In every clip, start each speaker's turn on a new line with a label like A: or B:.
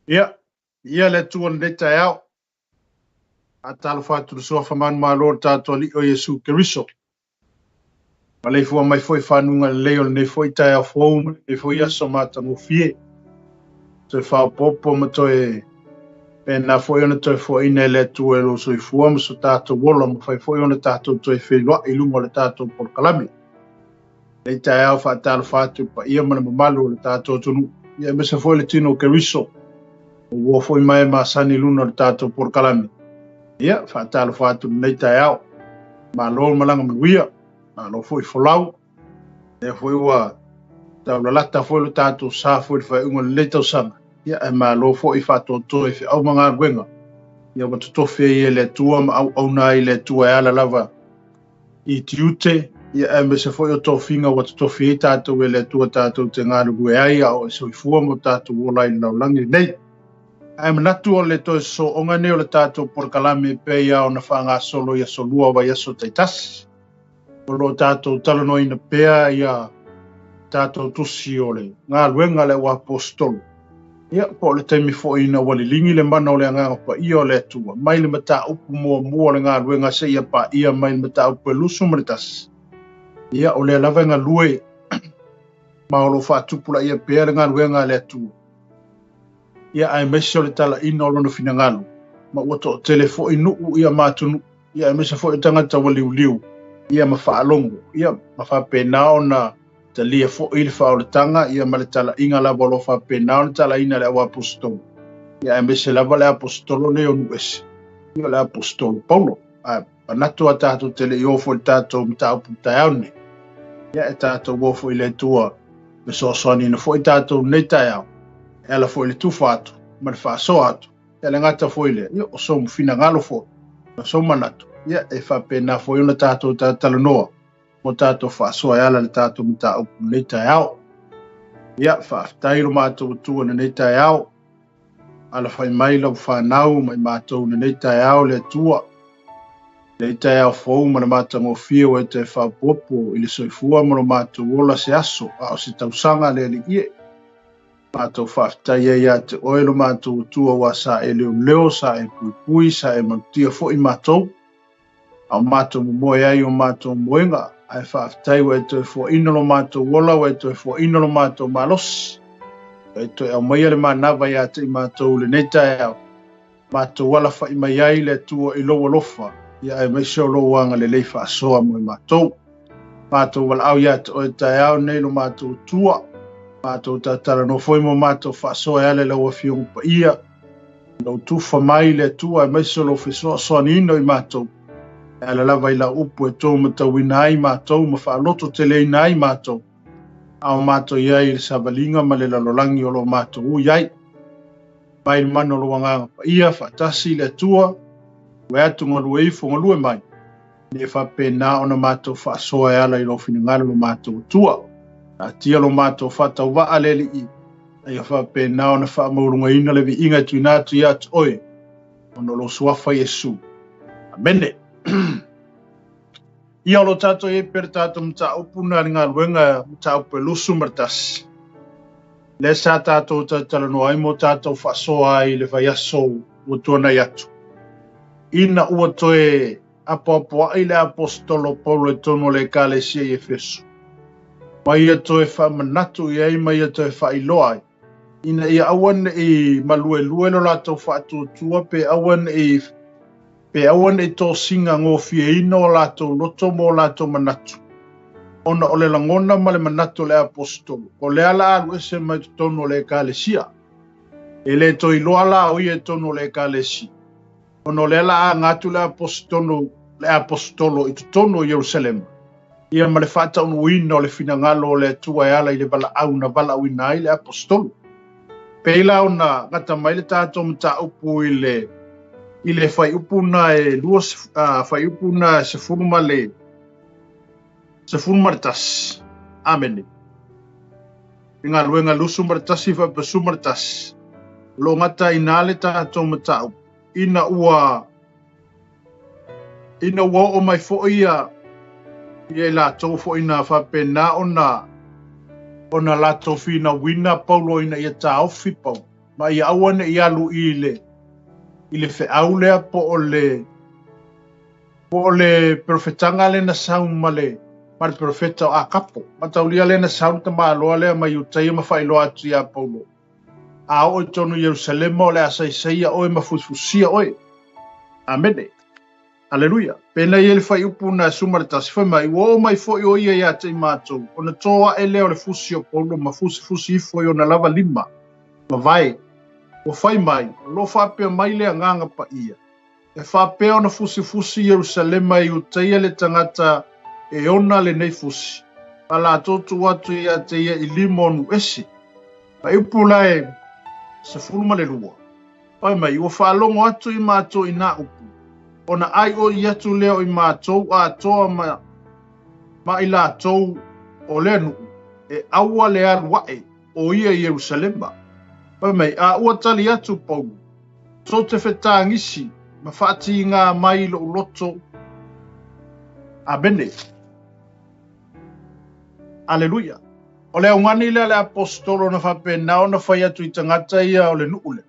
A: Ia, ia le Atua i lenei taeao. Faatalofa atu i le suafa manumalo o le tatou Alii o Iesu Keriso. Maleifua mai foi i fanuga lelei o lenei foi taeao fou ma lenei foi aso matagofie. Toe faaopoopo ma toe pena foi ona toe foaiina e le Atua e lou soifua ma so tatou ola, mafai foi ona tatou toe feiloai i luga o le tatou polokalame. Lenei taeao faatalofa atu i le paia ma le mamalu o le tatou atunuu, ia aemaise foi le tino o Keriso, ua foi mai masani i luna o le tatou polokalame. Ia, faatalofa atu i lenei taeao. Malo malaga manuia, malo foi folau. Lea foi ua taulalata foi lo tatou sa foi i le faaiuga o lenei tausaga. Ia, ae malo foi faatoatoa i feau ma galuega. Ia ua totofi ai e le Atua ma auauna ai le Atua e ala lava i tiute, ia aemaise foi o tofiga ua totofi ai tatou e le Atua tatou te galulue ai a o e soifua ma o tatou ola i le lalolagi lenei. Ae manatu o le toe sosooga nei o le tatou polokalame e pei lava ona faagasolo i aso lua o vaiaso taitasi. O lo o tatou talanoaina pea ia tatou tusi o le galuega a le auaposeitolo. Ia, po o le taimi foi ina ua liligi le mana o le Agaga Paia o le Atua mai le mataupu muamua o le galuega seia paia mai le mataupu e 21. Ia, o lea lava e galue ma o lo o faatupulaia pea le galuega a le Atua. Ia, aemaise o le talaina o lona finagalo, ma ua toatele foi nuu ia ma atunuu, ia aemaise foi o tagata ua liuliu, ia ma faalogo, ia ma faapena ona talia foi le faaolataga, ia ma le talaiga lava o lo o faapena ona talaina le auaposeitolo, ia aemaise lava le aposetolo lea o nuu ese, ia o le aposetolo Paulo. Ae manatu a tatou te le i oo foi i le tatou mataupu taeao nei, ia e tatou o foi i le Atua fesoasoaniina foi tatou nei taeao, e ala foi i le tufa atu ma le faasoa atu, ia le gata foi lea, ia o sou finagalo foi, o sou manatu, ia e faapena foi ona tatou talanoa mo tatou faasoa e ala i le tatou mataupu lenei taeao. Ia, faafetai lo matou Atua i lenei taeao. Alafai mai lau fanau ma i matou i lenei taeao le Atua. Lenei taeao fou ma le matagofie ua e toe faaopoopo i le soifua ma lo matou ola se aso, a o se tausaga le Alii e. Matou faafetai ai ia te oe lo matou Atua ua sa e leoleo, sa e puipui, sa e malutia foi matou. A o matou momoe ai o matou moega, ae faafetai ua e toe foaiina lo matou ola, ua e toe foaiina lo matou malosi. Ua e toe aumaia le manava ia te i matou lenei taeao. Matou alafai mai ai le Atua i lou alofa, ia aemaise o lou agalelei faasoa mo i matou. Matou valaau ia te oe taeao nei lo matou Atua. Matou tatalanoa foi mo matou faasoa e ala i lau Afioga Paia. Lou tufa mai le Atua aemaise o lou fesoasoaniina o i matou. E ala lava i lau upu e tou matauina ai matou ma faalototeleina ai matou. A o matou i ai i le savaliga ma le lalolagi o lo matou ui ai. Mai le mana o lou Agaga Paia faatasi i le Atua, ua e atu galue ifo galue mai, ne faapena ona matou faasoa e ala i lou finagalo lo matou Atua. Taatia lo matou faatauvaa le Alii, a ia faapena ona faamaualugaina le viiga e tuuina atu ia te oe, ona o lou suafa Iesu. Amene. Ia o lo tatou i ai pea le tatou mataupu na le galuega mataupu e 21. Lea sa tatou talatalanoa ai mo tatou faasoa ai i le vaiaso ua tuanai atu. Ina ua toe apoapoai le aposetolo Paulo i totonu o le Ekalesia i Efeso, ma ia toe faamanatu i ai ma ia toe faailoa ai, ina ia aua nei maluelue lo latou faatuatua pe aua nei tosiga gofieina o latou loto ma o latou manatu, ona o le lagona ma le manatu o le aposetolo, o le ala alu ese mai totonu o le Ekalesia. E le toe iloa la o ia i totonu o le Ekalesia, ona o le ala aga atu le aposetolo i totonu o Ierusalema, ia ma le faataunuuina o le finagalo o le Atua e ala i le valaau na valaauina ai le aposetolo. Pei la ona gata mai le tatou mataupu i le fuaiupu na e lua, fuaiupu na 11. Amene. I galuega 21 faapea 11. Lo gata ina le tatou mataupu ina ua oo mai foi ia i latou foi na faapena ona latou finauina Paulo ina ia taofi Paulo. ma ia aua ne i alu i le i le feau lea po o le po o le perofetaga lea na sau ma le ma le perofeta o Akapo. Mataulia lea na sau le tamaloa lea mai Iutaia ma faailoa atu iā Paulo. A oo i totonu i Ierusalema o le a saisaia oe ma fusifusia oe. Amene. Aleluia. Penei ai le fuaiupu na 11, fai mai, Ua oo mai foi o ia ia te i matou, ona tō aʻe lea o le fusi o Paulo ma fusifusi ifo i ona lava lima ma vae. Ua fai mai, O lo o faapea mai le Agaga Paia, e faapea ona fusifusi Ierusalema e Iutaia le tagata e ona lenei fusi, ma latou tuu atu ia te ia i lima o nuu ese. Fuaiupu la e 12. Fai mai, ua faalogo atu i matou i nā upu, ona ʻaiʻoʻi atu lea o i matou atoa ma, ma i latou o lea nuʻu, e aua le alu aʻe o ia i Ierusalema. Fai mai, a ua tali atu Paulo, tou te fetagisi ma faatīgā mai i loʻu loto. Amene. Aleluia. O le augani lea a le aposetolo na faapena ona fai atu i tagata ia o le nuu lea,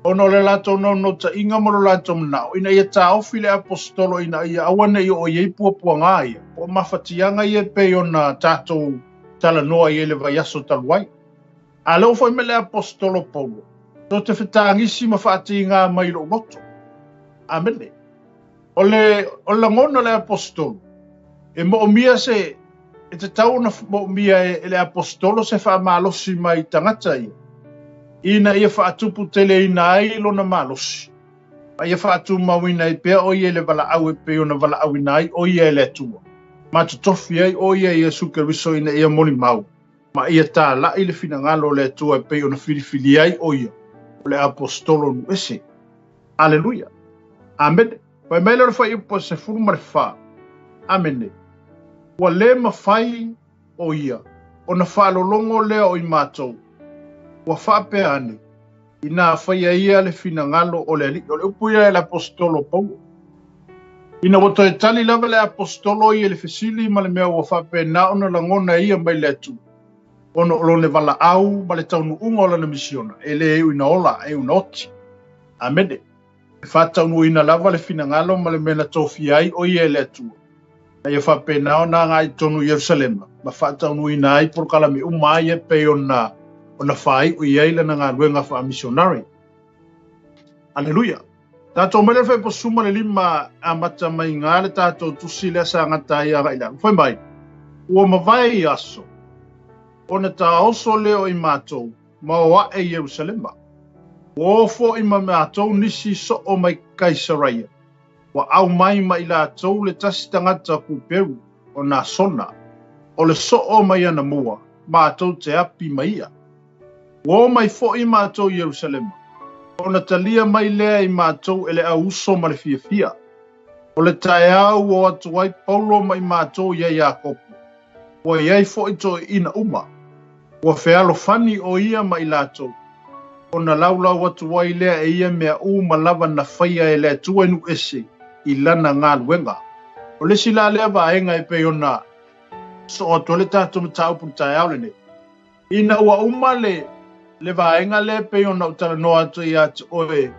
A: ona o le latou naunautaiga ma lo latou manao ina ia taofi le aposetolo ina ia aua ne i oo i ai puapuaga ia, po o mafatiaga ia e pei ona tatou talanoa i ai i le vaiaso talu ai. A lea ua fai mai le aposetolo Paulo, Tou te fetagisi ma faatīgā mai i lou loto. Amene. O le, o le lagona o le aposetolo, e moomia se, e tatau ona moomia e, e le aposetolo se faamalosi mai tagata ia, ina ia faatupu teleina ai lona malosi, ma ia faatumauina ai pea o ia i le valaau e pei ona valaauina ai o ia e le Atua, ma totofi ai o ia i Iesu Keriso ina ia molimau, ma ia tālaʻi le finagalo o le Atua e pei ona filifili ai o ia, o le aposetolo nuu ese. Aleluia. Amene. Fai mai lea o le fuaiupu 14. Amene. Ua le mafai o ia ona faalologo lea o i matou, ua faapea ane, inā faia ia le finagalo o le Alii. O le upu ia e le aposetolo Paulo. Ina ua toe tali lava le aposetolo ia i le fesili ma le mea ua faapena ona lagona e ia mai le Atua, ona o lona valaau ma le taunuuga o lana misiona, e le iu ina ola, e iu ina oti. Amene. E faataunuuina lava le finagalo ma le mea na tofia ai o ia e le Atua, na ia faapena ona agai i totonu i Ierusalema ma faataunuuina ai polokalame uma ia e pei ona ona faaiu i ai lana galuega faamisionari. Aleluia! Tatou mai le fuaiupu 15 amata mai gā le tatou tusi lea sa gata ai agai i lalo. Fai mai, ua mavae ia aso, ona taoso lea o i matou, ma o aʻe i Ierusalema. Ua o foi ma matou nisi soo mai Kaisaraia, ua aumai ma i latou le tasi tagata Kuperu o Nasona, o le soo mai anamua, matou te api ma ia. Ua o mai foi matou i Ierusalema, ona talia mai lea i matou e le au uso ma le fiafia. O le taeao ua o atu ai Paulo ma i matou ia Iakopo, Ua i ai foi toeaiina uma. Ua fealofani o ia ma i latou, ona laulau atu ai lea e ia mea uma lava na faia e le Atua i nuu ese i lana galuega. O le isi la lea vaega e pei ona soo atu ai le tatou mataupu i le taeao lenei. Ina ua uma le le vaega lea e pei ona ou talanoa atu ai ia te oe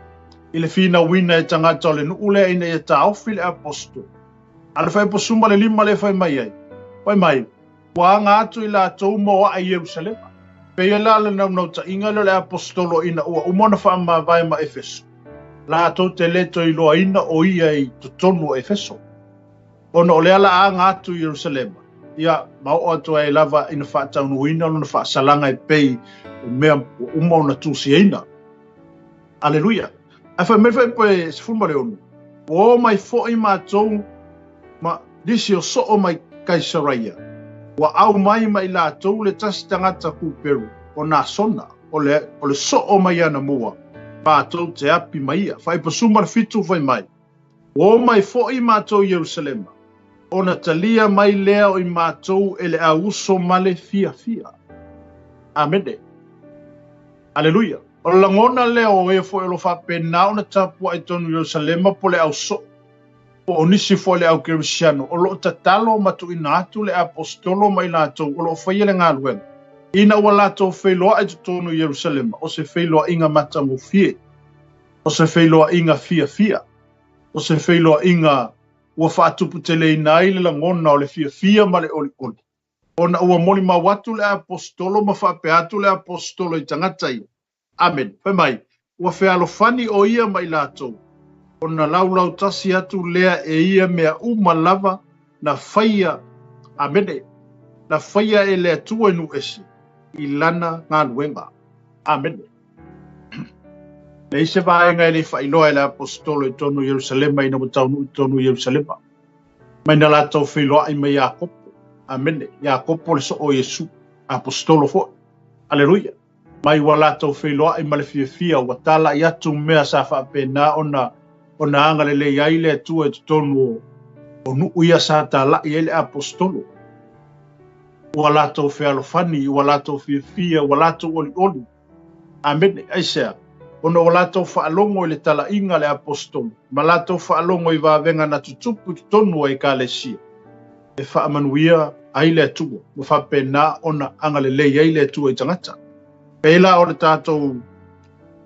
A: i le finauina e tagata o le nuu lea ina ia taofi le aposetolo. A o le fuaiupu 15 lea e fai mai ai, fai mai, ua aga atu i latou ma o ae i Ierusalema. Pei la o le naunautaiga lea o le aposetolo ina ua uma ona faamavae ma Efeso, latou te le toe iloaina o ia i totonu o Efeso. Ona o lea la a aga atu i Ierusalema, ia, ma oo atu ai lava ina faataunuuina lona faasalaga e pei o mea ua uma ona tusiaina. Aleluia! Ae fai mai le fuaiupu 16, Ua o mai foi matou ma nisi o soo mai Kaisaraia, ua aumai ma i latou le tasi tagata Kuperu, o Nasona, o le, o le soo mai anamua, matou te api ma ia. Fuaiupu 17 fai mai, Ua o mai foi matou i Ierusalema, ona talia mai lea o i matou e le au uso ma le fiafia. Amene. Aleluia. O le lagona lea o e foi o lo faapena ona tapuai tonu i Ierusalema po le au soo, po o nisi foi le au kerisiano, o lo o tatalo ma tuuina atu le aposetolo ma i latou o lo o faia le galuega. Ina ua latou feiloai i totonu o Ierusalema, o se feiloaiga matagofie, o se feiloaiga fiafia, o se feiloaiga ua faatuputeleina ai le lagona o le fiafia ma le olioli, ona ua molimau atu le Aposetolo ma faapea atu le Aposetolo i tagata ia, Amene. Fai mai, ua fealofani ʻo ia ma i latou, ona laulautasi atu lea e ia mea uma lava na faia, amene, na faia e le Atua i nuu ese, i lana galuega. Amene. Leai se vaega e le i faailoa e le Aposetolo i totonu o Ierusalema ina ua taunuu i totonu o Ierusalema, mai na latou feiloai ma Iakopo, amene, Iakopo le soo o Iesu, Aposetolo foi. Aleluia. Mai ua latou feiloai ma le fiafia, ua talai atu mea sa faapena ona ona agalelei ai le Atua i totonu o o nuu ia sa talai ai le Aposetolo. Ua latou fealofani, ua latou fiafia, ua latou olioli. Amene. Aisea? Ona ua latou faalogo i le talaiga a le Aposetolo, ma latou faalogo i vavega na tutupu i totonu o Ekalesia. E faamanuia ai le Atua, ma faapena ona agalelei ai le Atua i tagata. Pei la o le tatou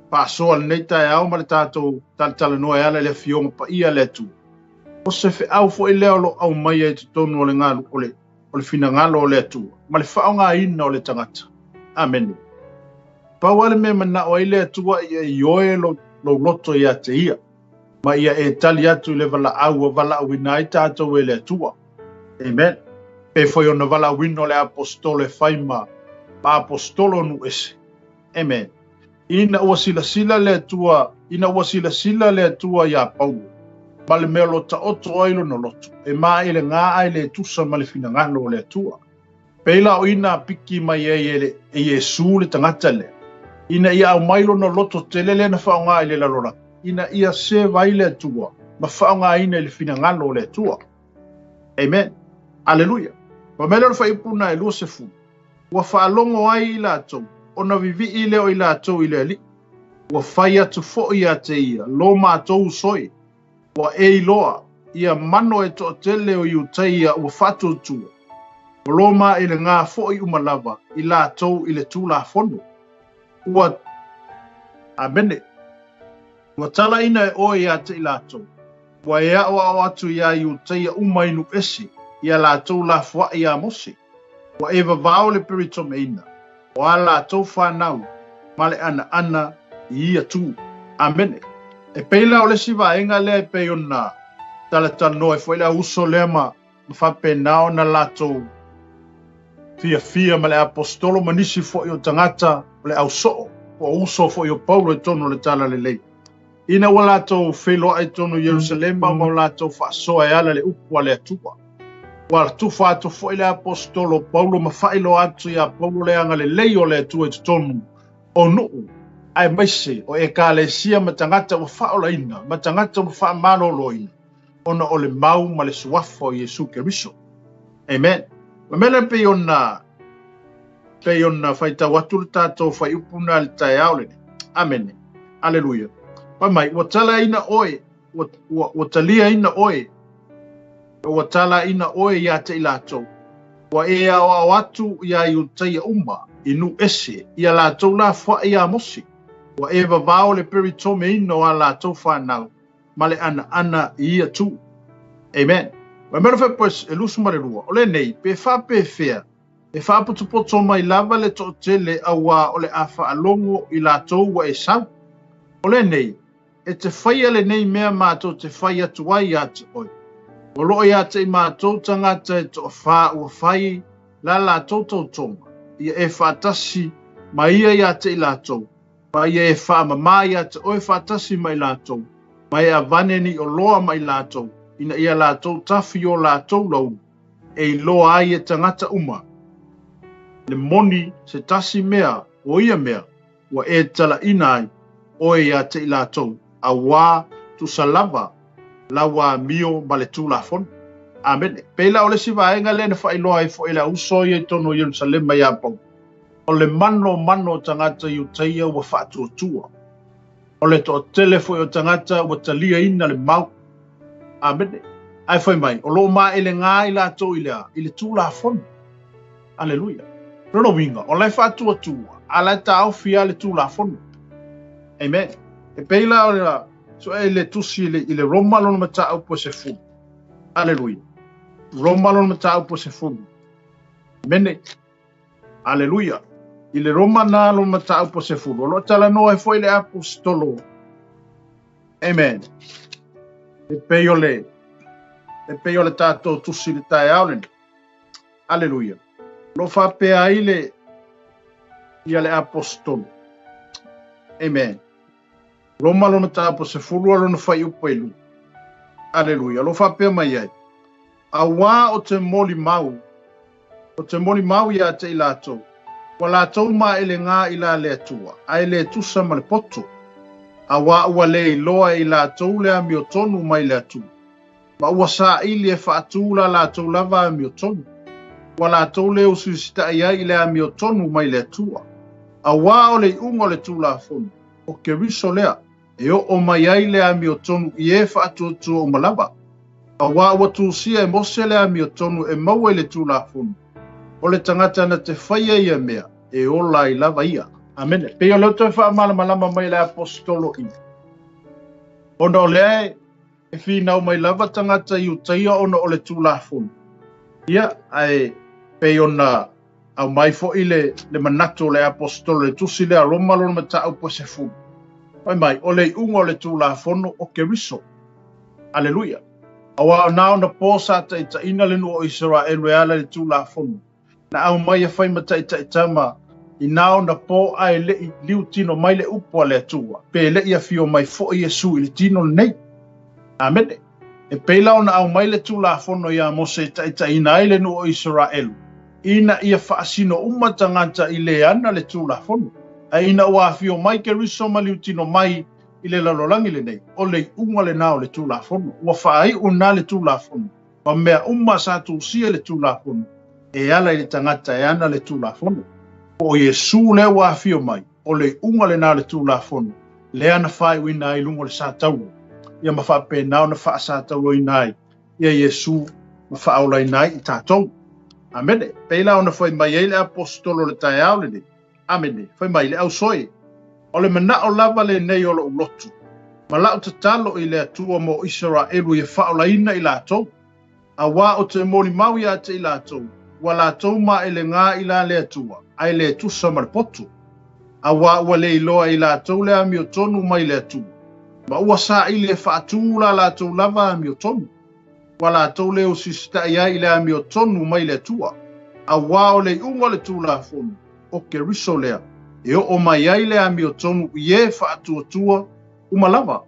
A: faasoa lenei taeao ma le tatou talatalanoa e ala i le Afioga Paia a le Atua. O se feau foi lea o lo o aumaia i totonu o le galu o le o le finagalo o le Atua ma le faaaogaina o le tagata. Amene. Pau lava le mea e manao ai le Atua ia ioe lou, lou loto ia te Ia, ma ia e tali atu i le valaau ua valaauina ai tatou e le Atua. Amen. Pei foi ona valaauina o le Aposetolo e fai ma, ma Aposetolo o nuu ese. Amen. Ina ua silasila le Atua, ina ua silasila le Atua iā Paulo, ma le mea o lo o taoto ai lona loto, e maʻelegā ae le tusa ma le finagalo o le Atua. Pei la o i na piki mai ai e, le, e Iesū le tagata lea, ina ia aumai lona loto tele lea na faaaoga i le lalolagi, ina ia seva ai le Atua ma faaaogaina i le finagalo o le Atua. Amen. Aleluia. Fai mai lea o le fuaiupu na e 20. Ua faalogo ai i latou, ona vivii lea o i latou i le Alii. Ua fai atu foi ia te ia, lo matou uso e, ua e iloa, ia mano e toatele o Iutaia ua faatuatua, o lo maʻelegā foi uma lava i latou i le Tulafono. Ua. Amene. Ua talaina e oe ia te i latou, ua e aʻoaʻo atu iā Iutaia uma i nuu ese, ia latou lafoaʻi iā Mose. Ua e vavao le peritomeina o a latou fanau ma le ʻanaʻana i ia tū. Amene. E pei la o le isi vaega lea e pei ona talatalanoa ai foi le au uso lea ma ma faapena ona latou fiafia ma le Aposetolo ma nisi foi o tagata o le au soo, po o uso foi o Paulo i totonu o le Talalelei. Ina ua latou feiloai i totonu o Ierusalema ma ua latou faasoa e ala i le upu a le Atua. Ua tufa atu foi le Aposetolo o Paulo ma faailoa atu iā Paulo le agalelei o le Atua i totonu o nuu, aemaise o Ekalesia ma tagata ua faaolaina ma tagata ua faamaloloina ona o le mau ma le suafa o Iesu Keriso. Amen. O le mea lea pei ona pei ona faitau atu le tatou fuaiupu na i le taeao lenei. Amene. Aleluia. Fai mai, ua talaina oe, ua, ua, ua taliaina oe, ua talaina oe ia te i latou. Ua e aoao atu iā Iutaia uma i nuu ese, ia latou lafoai iā Mose. Ua e vavao le peritomeina o a latou fanau ma le ʻanaʻana i ia tū. Amen. Fai mai le fuaiupu e 22, o lenei, pe faapefea, e faapotopoto mai lava le toatele auā o le a faalogo i latou ua e sau. O lenei, e te faia lenei mea matou te fai atu ai ia te oe. O lo o ia te i matou tagata e toafā ua fai la latou tautoga, ia e faatasi ma ia ia te i latou, ma ia e faamamā ia te oe faatasi ma i latou, ma e avane ni oloa ma i latou, ina ia latou tafi o latou laulu, e iloa ai e tagata uma le moni se tasi mea o ia mea ua e talaina ai oe ia te i latou, auā tusa lava lau amio ma le Tulafono. Amene. Pei la o le isi vaega lea na faailoa ai foi e le au uso ia i totonu o Ierusalema iā Paulo. O le manomano o tagata Iutaia ua faatuatua. O le toatele foi o tagata ua taliaina le mau. Amene. Ae fai mai, o lo o maʻelegā i latou i le a? I le Tulafono. Aleluia. Lona uiga, o la e faatuatua, a la e taofi lava le Tulafono. Amen. E pei la o le sue i le tusi i le Roma lona mataupu e 10. Aleluia. Roma lona mataupu e 10. Amene. Aleluia. I le Roma na lona mataupu e 10. O lo o talanoa ai foi le aposetolo. Amen. E pei o le e pei o le tatou tusi i le taeao lenei. Aleluia. O lo o faapea ai le ia le aposetolo. Amen. Roma lona mataupu e 10 a lona fuaiupu e 2. Aleluia. O lo o faapea mai ai. Auā o te molimau, o te molimau iā te i latou, ua latou maelegā i la le Atua, ae le tusa ma le poto, auā ua le iloa e i latou le amiotonu mai le Atua, ma ua saili e faatū la latou lava amiotonu, ua latou le usiusitaʻi ai i le amiotonu mai le Atua. Auā o le iuga o le Tulafono, o Keriso lea, e oo mai ai le amiotonu i e faatuatua uma lava, auā ua tusia e Mose le amiotonu e maua i le Tulafono, o le tagata na te faia ia mea, e ola ai lava ia. Amene. Pei o lea toe faamalamalama mai le aposetolo i. Ona o lea e finau mai lava tagata Iutaia ona o le Tulafono. Ia, ae pei ona aumai foi le, le manatu o le aposetolo le tusi lea Roma lona mataupu e 10. Fai mai, o le iuga o le Tulafono o Keriso. Aleluia. Auā o na ona pō sa taitaiina le nuu o Isaraelu e ala i le Tulafono. Na aumai e fai ma taitaitama i na ona pō ae leʻi liutino mai le upu a le Atua, pe leʻi afio mai foi Iesu i le tino lenei. Amene. E pei la ona aumai le Tulafono iā Mose e taitaiina ai le nuu o Isaraelu, ina ia faasino uma tagata i le ana le Tulafono. Ae ina ua afio mai Keriso ma liutino mai i le lalolagi lenei, o le iuga lena o le Tulafono. Ua faaiu na le Tulafono, ma mea uma sa tusia le Tulafono, e ala i le tagata e ana le Tulafono. Po o Iesu lea ua afio mai, o le iuga lena o le Tulafono, lea na faaiuina ai i luga o le satauro, ia ma faapena ona faasatauroina ai ia Iesu ma faaolaina ai i tatou. Amene. Pei la ona fai mai ai le aposetolo o le taeao lenei. Amene. Fai mai le ausoe, o le manao lava lenei o lou loto, ma lau tatalo i le Atua mo Isaraelu ia faaolaina i latou. Auā o te molimau iā te i latou, ua latou maelegā i la le Atua, ae le tusa ma le poto. Auā ua le iloa e i latou le amiotonu mai le Atua, ma ua saili e faatū la latou lava amiotonu. Ua latou le usisitaʻi ai i le amiotonu mai le Atua. Auā o le iuga o le Tulafono, o Keriso lea, e oo mai ai le amiotonu i e faatuatua uma lava.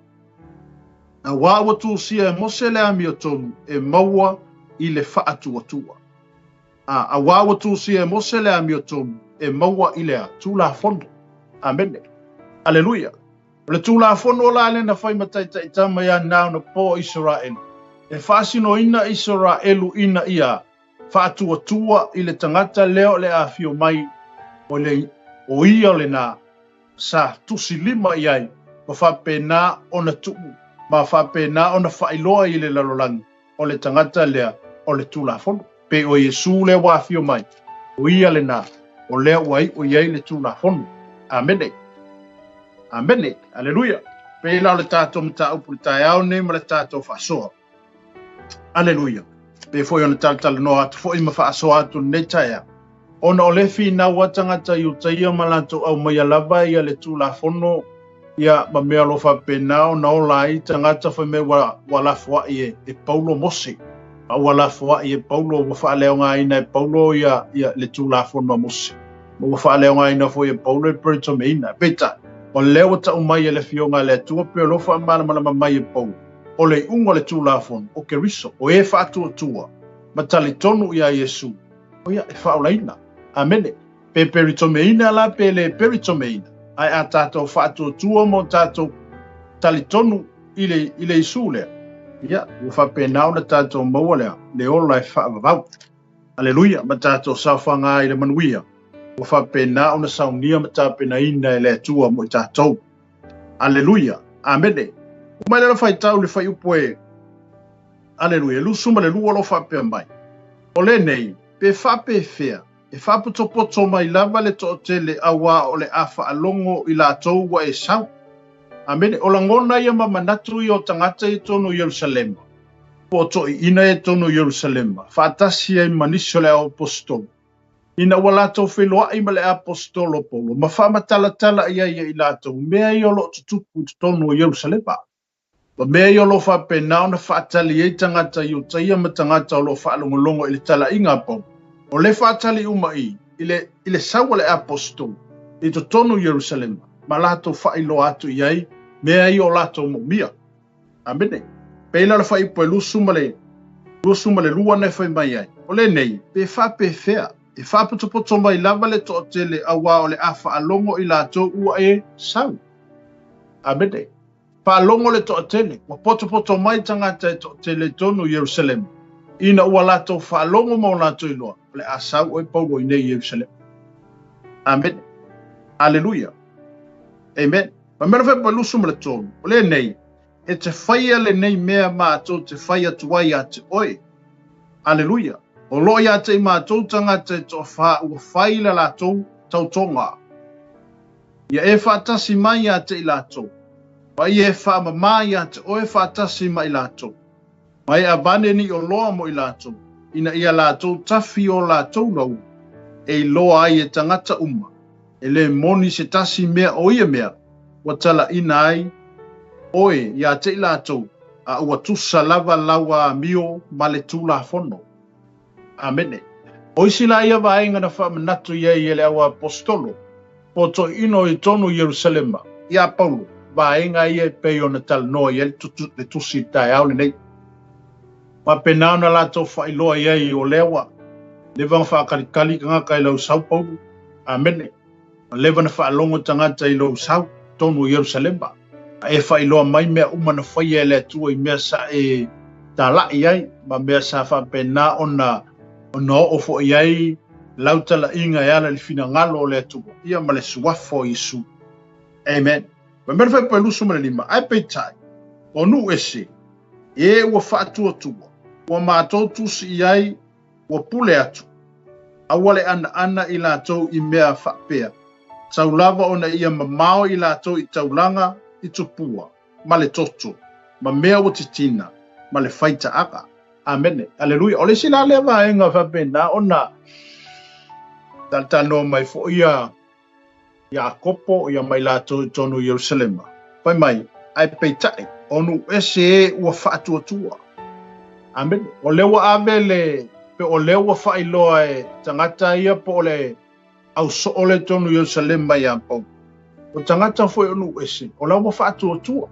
A: Auā ua tusia e Mose le amiotonu e maua i le faatuatua. A, auā ua tusia e Mose le amiotonu e maua i le a? Tulafono. Amene. Aleluia. O le Tulafono la lea na fai ma taitaitama iā na ona pō Isaraelu, e faasinoina Isaraelu ina ia faatuatua i le tagata lea o le afio mai o le o ia lena sa tusi lima i ai ma faapena ona tuu ma faapena ona faailoa i le lalolagi o le tagata lea o le Tulafono. Pei o Iesu lea ua afio mai, o ia lena, o lea ua iu i ai le Tulafono. Amene. Amene. Aleluia. Pei la o le tatou mataupu i le taeao nei ma le tatou faasoa. Aleluia. Pei foi ona talatalanoa atu foi ma faasoa atu lenei taeao. Ona o le finau a tagata Iutaia ma latou aumaia lava ia le Tulafono ia ma mea o lo o faapena ona ola ai tagata fai mai ua, ua lafoai e, e Paulo Mose. A ua lafoai e Paulo, ua faaleaogaina e Paulo ia, ia le Tulafono a Mose. Ma ua faaleaogaina foi e Paulo e peritomeina. Peitai, o lea ua tau mai e le Afioga a le Atua pei o lo o faamalamalama mai e Paulo, o le iuga o le Tulafono, o Keriso, o e faatuatua ma talitonu iā Iesu, o ia e faaolaina. Amene. Pe peritomeina la pe le peritomeina, ae a tatou faatuatua ma o tatou talitonu i le, i le Iesu lea, ia, ua faapena ona tatou maua lea, le ola e faavavau. Aleluia, ma tatou saofaga ai i le manuia, ua faapena ona saunia ma tapenaina e le Atua mo i tatou. Aleluia. Amene. Ua mai le faitau le fuaiupu e Aleluia, 22 o lo o faapea mai. O lenei, pe faapefea, E faapotopoto mai lava le toatele auā o le a faalogo i latou ua e sau. Amene. O lagona ia ma manatu ia o tagata i totonu o Ierusalema, po o toeaiina ia i totonu o Ierusalema, faatasi ai ma nisi o le au aposetolo, ina ua latou feiloai ma le aposetolo o Paulo ma faamatalatala i ai e i latou mea ia o lo o tutupu i totonu o Ierusalema. Ma mea ia o lo o faapena ona faatali ai tagata Iutaia ma tagata o lo o faalogologo i le talaiga a Paulo, o le faatali uma i, i le, i le sau a le aposetolo i totonu o Ierusalema, ma latou faailoa atu i ai mea ia o latou moomia. Amene. Pei la o le fuaiupu e 22 na e fai mai ai, o lenei, pe faapefea, e faapotopoto mai lava le toatele auā o le a faalogo i latou ua e sau. Amene. Faalogo le toatele, ua potopoto mai tagata e toatele i totonu o Ierusalema, ina ua latou faalogo ma o latou iloa, o le a sau oe Paulo i nei i Ierusalema. Amene. Aleluia. Amen. Fai mai le fuaiupu 23, o lenei, e te faia lenei mea matou te fai atu ai ia te oe. Aleluia. O lo o ia te i matou tagata e toafa ua fai le latou tautoga. Ia e faatasi mai ia te i latou, ma ia e faamamā ia te oe faatasi ma i latou, ma e avane ni oloa mo i latou, ina ia latou tafi o latou lau, e iloa ai e tagata uma, e lē moni se tasi mea o ia mea ua talaina ai oe ia te i latou, a ua tusa lava lau amio ma le Tulafono. Amene. O isi la ia vaega na faamanatu i ai e le auaposetolo, po o toeaina i totonu o Ierusalema, ia Paulo, vaega ia e pei ona talanoa i ai le tusi i le taeao lenei. Faapena ona latou faailoa i ai o lea ua leva ona faakalikali tagata i lau sau Paulo. Amene. Ua leva ona faalogo tagata i lou sau totonu o Ierusalema, a e faailoa mai mea uma na faia e le Atua i mea sa e talai ai, ma mea sa faapena ona ona oo foi ai lau talaiga e ala i le finagalo o le Atua, ia ma le suafa o Iesu. Amen. Fai mai le fuaiupu 25, ae peitai, o nuu ese, e ua faatuatua, ua matou tusi i ai, ua pule atu, aua le anaana i latou i mea faapea, tau lava ona ia mamao i latou i taulaga, i tupua, ma le toto, ma mea ua titina, ma le faitaaga. Amene. Aleluia. O le isi la lea vaega faapena ona talatalanoa mai foi ia Iakopo ia ma i latou i totonu o Ierusalema, fai mai, Ae peitai, o nuu ese e ua faatuatua. Amene. O lea ua ave le, pe o lea ua faailoa e tagata ia po o le au soo lea i totonu o Ierusalema ia Paulo. O tagata foi o nuu ese, o la ua faatuatua.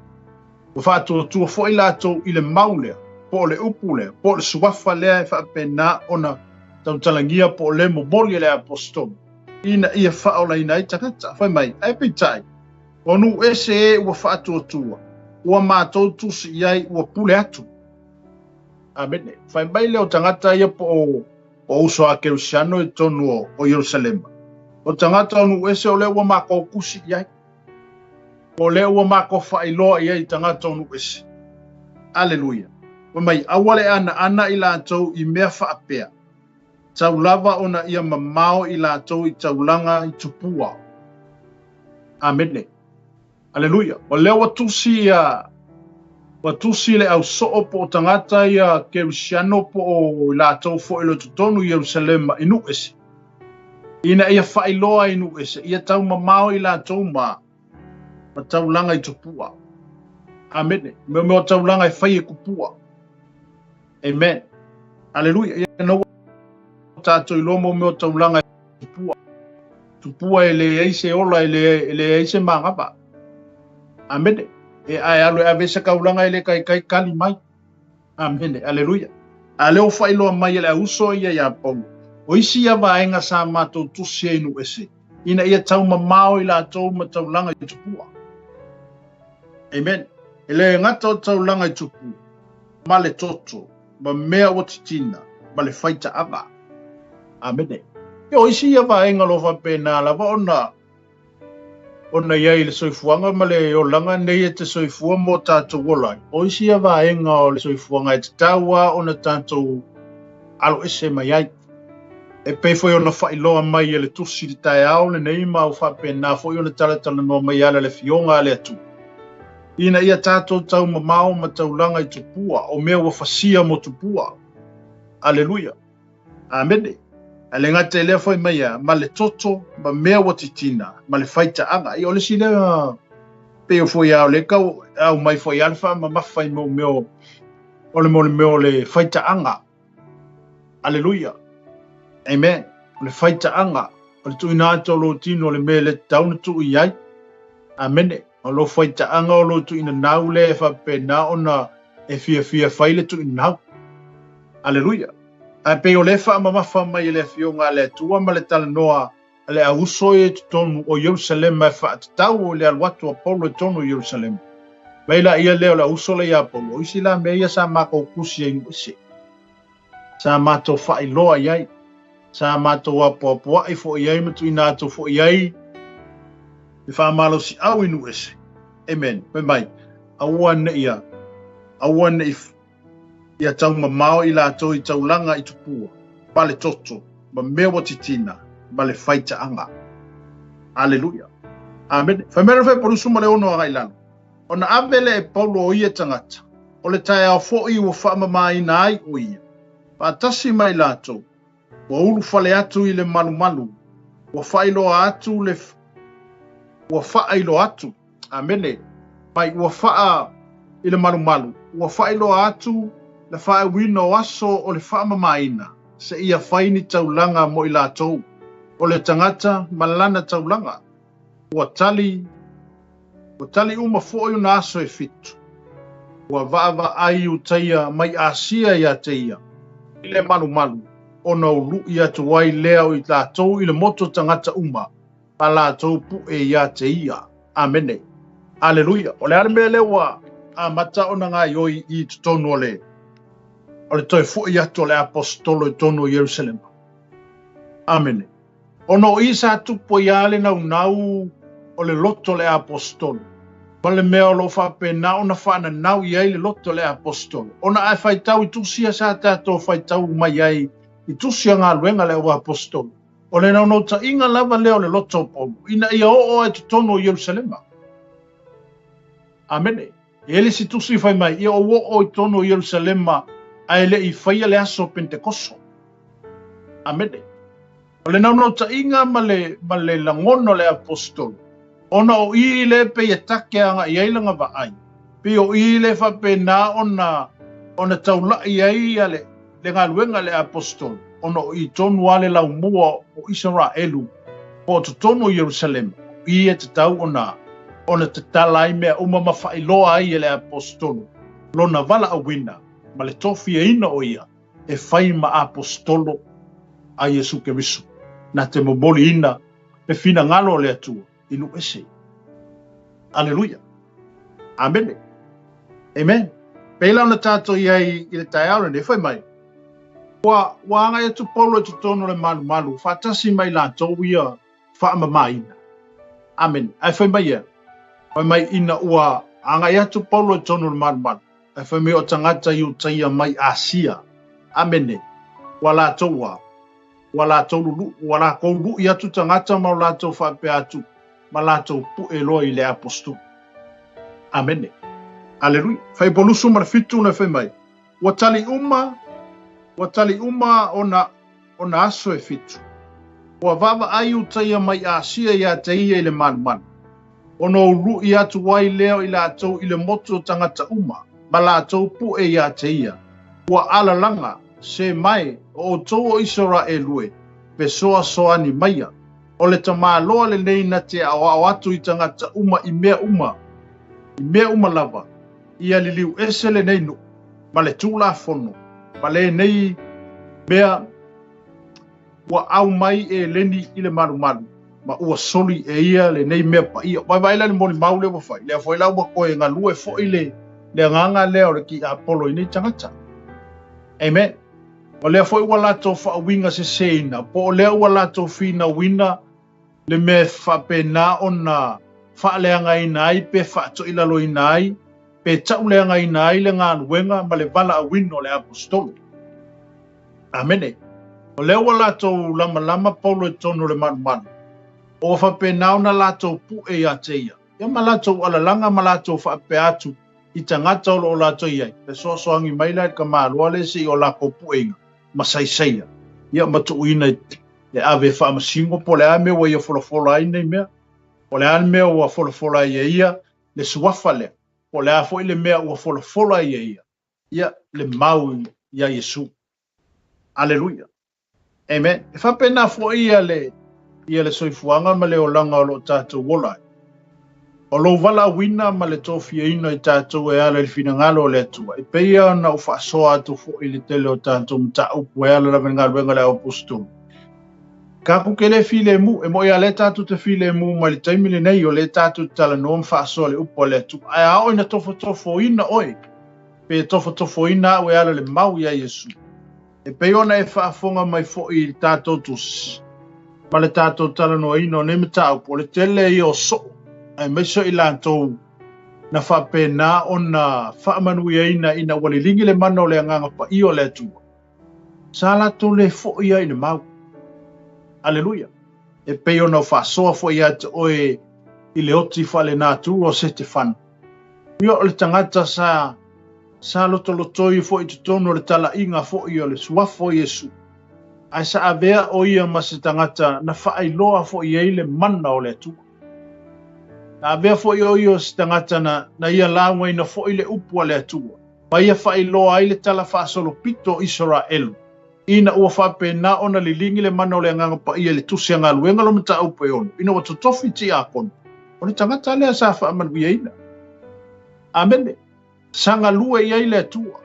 A: Ua faatuatua foi latou i le mau lea, po o le upu lea, po o le suafa lea e faapena ona tautalagia po o le momoli e le aposetolo, ina ia faaolaina ai tagata. Fai mai, ae peitai, o nuu ese e ua faatuatua, ua matou tusi i ai, ua pule atu. Amene. Fai mai lea o tagata ia po o o uso a Kerisiano i totonu o, o Ierusalema. O tagata o nuu ese o lea ua matou tusi i ai. O lea ua matou faailoa i ai i tagata o nuu ese. Aleluia. Fai mai, aua le anaana i latou i mea faapea, tau lava ona ia mamao i latou i taulaga i tupua. Amene. Aleluia. O lea ua tusi ia ua tusi le au soo po o tagata ia Kerisiano po o i latou foi o lo o i totonu i Ierusalema i nuu ese. Ina ia faailoa i nuu ese, ia tau mamao i latou ma ma taulaga i tupua. Amene. Mea mea o taulaga e fai e kupua. Amen. Aleluia. Ia na ua tatou iloa mo mea o taulaga e tupua. Tupua e leai se ola, e leai se manava. Amene. E ae alu e ave se kaulaga e le taitai kali mai. Amene. Aleluia. A lea ua faailoa mai e le auso ia ia Paulo, o isi ia vaega sa matou tusi ai i nuu ese, ina ia taumamao i latou ma taulaga i tupua. Amen. E le gata o taulaga i tupua, ma le toto, ma mea ua titina, ma le faitaaga. Amene. Ia o isi ia vaega o lo o faapena lava ona ona i ai i le soifuaga ma le olaga nei e te soifua mo tatou ola ai. O isi ia vaega o le soifuaga e tatau lava ona tatou aloese mai ai. E pei foi ona faailoa mai e le Tusi i le taeao lenei ma ua faapena foi ona talatalanoa mai e ala i le Afioga a le Atua, ina ia tatou taumamao ma taulaga i tupua, o mea ua fasia mo tupua. Aleluia! Amene! Ae le gata i lea fai mai a, ma le toto, ma mea ua titina, ma le faitaaga. Ia o le isi lea pei o foi a o lea tau aumai foi a le faamamafa i mea o le mea o le faitaaga. Aleluia! Amen! O le faitaaga, o le tuuina atu o lou tino o le mea e le tatau ona tuu i ai. Amene! O lou faitaaga o lou tuuinanau lea e faapena ona e fiafia fai le tuuinanau. Aleluia! Ae pei o lea faamamafa mai e le Afioga a le Atua ma le talanoa a le auuso ia i totonu o Ierusalema e faatatau i le alu atu a Paulo i totonu o Ierusalema. Mai laia lea o le auuso lea ia Paulo, o isi la mea ia sa matou tusi ai i ese, sa matou faailoa i ai, sa matou apoapoai foi i ai ma tuuina atu foi i ai le faamalosiau i nuu ese. Amen. Fai mai, aua ne i, aua ne i Ia taumamao i latou i taulaga i tupua, ma le toto, ma mea ua titina, ma le faitaaga. Aleluia. Amene. Fai mai le Faipalusu ma le ono agai lalo. Ona ave lea e Paulo o ia tagata, o le taeao foi ua faamamaina ai o ia, faatasi ma i latou, Ua ulufale atu i le malumalu, ua faailoa atu le, ua faailoa atu, amene, mai ua faa i le malumalu, ua faailoa atu le faaiuina o aso o le faamamaina, seia fai ni taulaga mo i latou, o le tagata ma lana taulaga. Ua tali, ua tali uma foi ona aso e fitu. Ua vaavaai Iutaia mai Asia ia te ia, i le malumalu, ona uluʻi atu ai lea o i latou i le motu o tagata uma, ma latou puʻe ia te ia. Amene. Aleluia. O le a le mea lea ua amata ona gaoioi i totonu o le, o le toe foi atu o le aposetolo i totonu o Ierusalema? Amene. Ona o i sa tupu ai lava le naunau o le loto o le Aposetolo, ma le mea o lo o faapena ona faananau i ai le loto o le Aposetolo. Ona a e faitau i tusi ia sa tatou faitau mai ai i tusi a galuega a le au Aposetolo, o le naunautaiga lava lea o le loto o Paulo, ina ia oo ai i totonu o Ierusalema. Amene. E i ai le isi tusi fai mai, ia ou oo i totonu o Ierusalema ae le i faia le aso Pentekoso. Amene. O le naunautaiga ma le, ma le lagona o le aposetolo, ona o i lea pei e take agai ai lana vaai, pei o i lea faapena ona, ona taulai ai ia le, le galuega a le aposetolo, ona o i tonu lava le laumua o Isaraelu po o totonu o Ierusalema, o i e tatau ona, ona tatala ai mea uma ma faailoa ai e le aposetolo lona valaauina ma le tofiaina o ia e fai ma aposetolo a Iesu Keriso, na te momoliina le finagalo o le Atua i nuu ese. Aleluia. Amene. Amen. Pei la ona tatou i ai i le taeao lenei, fai mai, ua, ua agai atu Paulo i totonu o le malumalu, faatasi ma i latou ia faamamaina. Amene. Ae fai mai ia, fai mai ina ua agai atu Paulo i totonu o le malumalu, Ae fai mai o tagata Iutaia mai Asia. Amene. Ua latou a. Ua latou lulu, ua lakou luʻi atu tagata ma o latou faapea atu, ma latou puʻe loa i le aposetolo. Amene. Aleluia. Faipalusu ma le fitu na fai mai, Ua tali uma, ua tali uma ona ona aso e fitu. Ua vaavaai Iutaia mai Asia ia te ia i le malumalu, ona uluʻi atu ai lea o i latou i le motu o tagata uma, ma latou puʻe ia te ia, ua alalaga, se mai, o outou o Isaraelu e, fesoasoani maia. O le tamāloa lenei na te aoao atu i tagata uma i mea uma, i mea uma lava, ia liliu ese lenei nuu ma le Tulafono ma lenei mea ua aumai e Eleni i le malumalu, ma ua soli e ia lenei mea paia. Vaevae la le molimau lea ua fai, lea foi la ua toe galue foi le, le agaga lea o le tiapolo i nei tagata. Amen. O lea foi ua latou faauiga seseina, po o lea ua latou finauina le mea e faapena ona faaleagaina ai pe faatoilaloina ai pe tauleagaina ai le galuega ma le valaauina o le Aposetolo. Amene. O lea ua latou lamalama Paulo i totonu o le malumalu, ua faapena ona latou pue ia te ia, ia ma latou alalaga ma latou faapea atu i tagata o lo o latou i ai, fesoasoani mai la i le tamaloa lea se i o lakou pueina ma saisaia, ia ma tuuina e ave e faamasino po o le a mea ua ia folafola ai nei mea, po o le a le mea ua folafola ai e ia le suafa lea, po o le a foi le mea ua folafola ai e ia, ia le mau ia Iesu. Aleluia. Amen. E faapena foi ia le ia le soifuaga ma le olaga o lo o tatou ola ai. O lou valaauina ma le tofiaina i tatou e ala i le finagalo o le Atua, e pei ona ou faasoa atu foi i le tele o tatou mataupu e ala lava i le galuega a le Aposetolo. Tatou te le filemu, e moni lava lea tatou te filemu mai le taimi lenei, o lea tatou te talanoa ma faasoa i le upu a le Atua. Ae a oo ina tofotofoina oe, pe tofotofoina au e ala i le mau ia Iesu, E pei ona e faafofoga mai foi i le tatou tusi ma le tatou talanoaina o nei mataupu, o le tele ia o soo, aemaise o i latou na faapena ona faamanuiaina ina ua liligi le mana o le Agaga Paia o le Atua, sa latou le foi ai i le mau. Aleluia! E pei ona faasoa foi ia te oe i le oti faalenatura o Setefano. Ia o le tagata sa sa lotolotoi foi i totonu o le talaiga foi o le suafa o Iesu, ae sa avea o ia ma se tagata na faailoa foi i ai le mana o le Atua. Na avea foi o ia o se tagata na, na ia laugaina foi le upu a le Atua, ma ia faailoa ai le tala faasolopito o Isaraelu, ina ua faapena ona liligi le mana o le Agaga Paia i le Tusi a Galuega lo Mataupu e ono, ina ua totofi tiakono, o le tagata lea sa faamanuiaina. Amene. Sa galue i ai le Atua.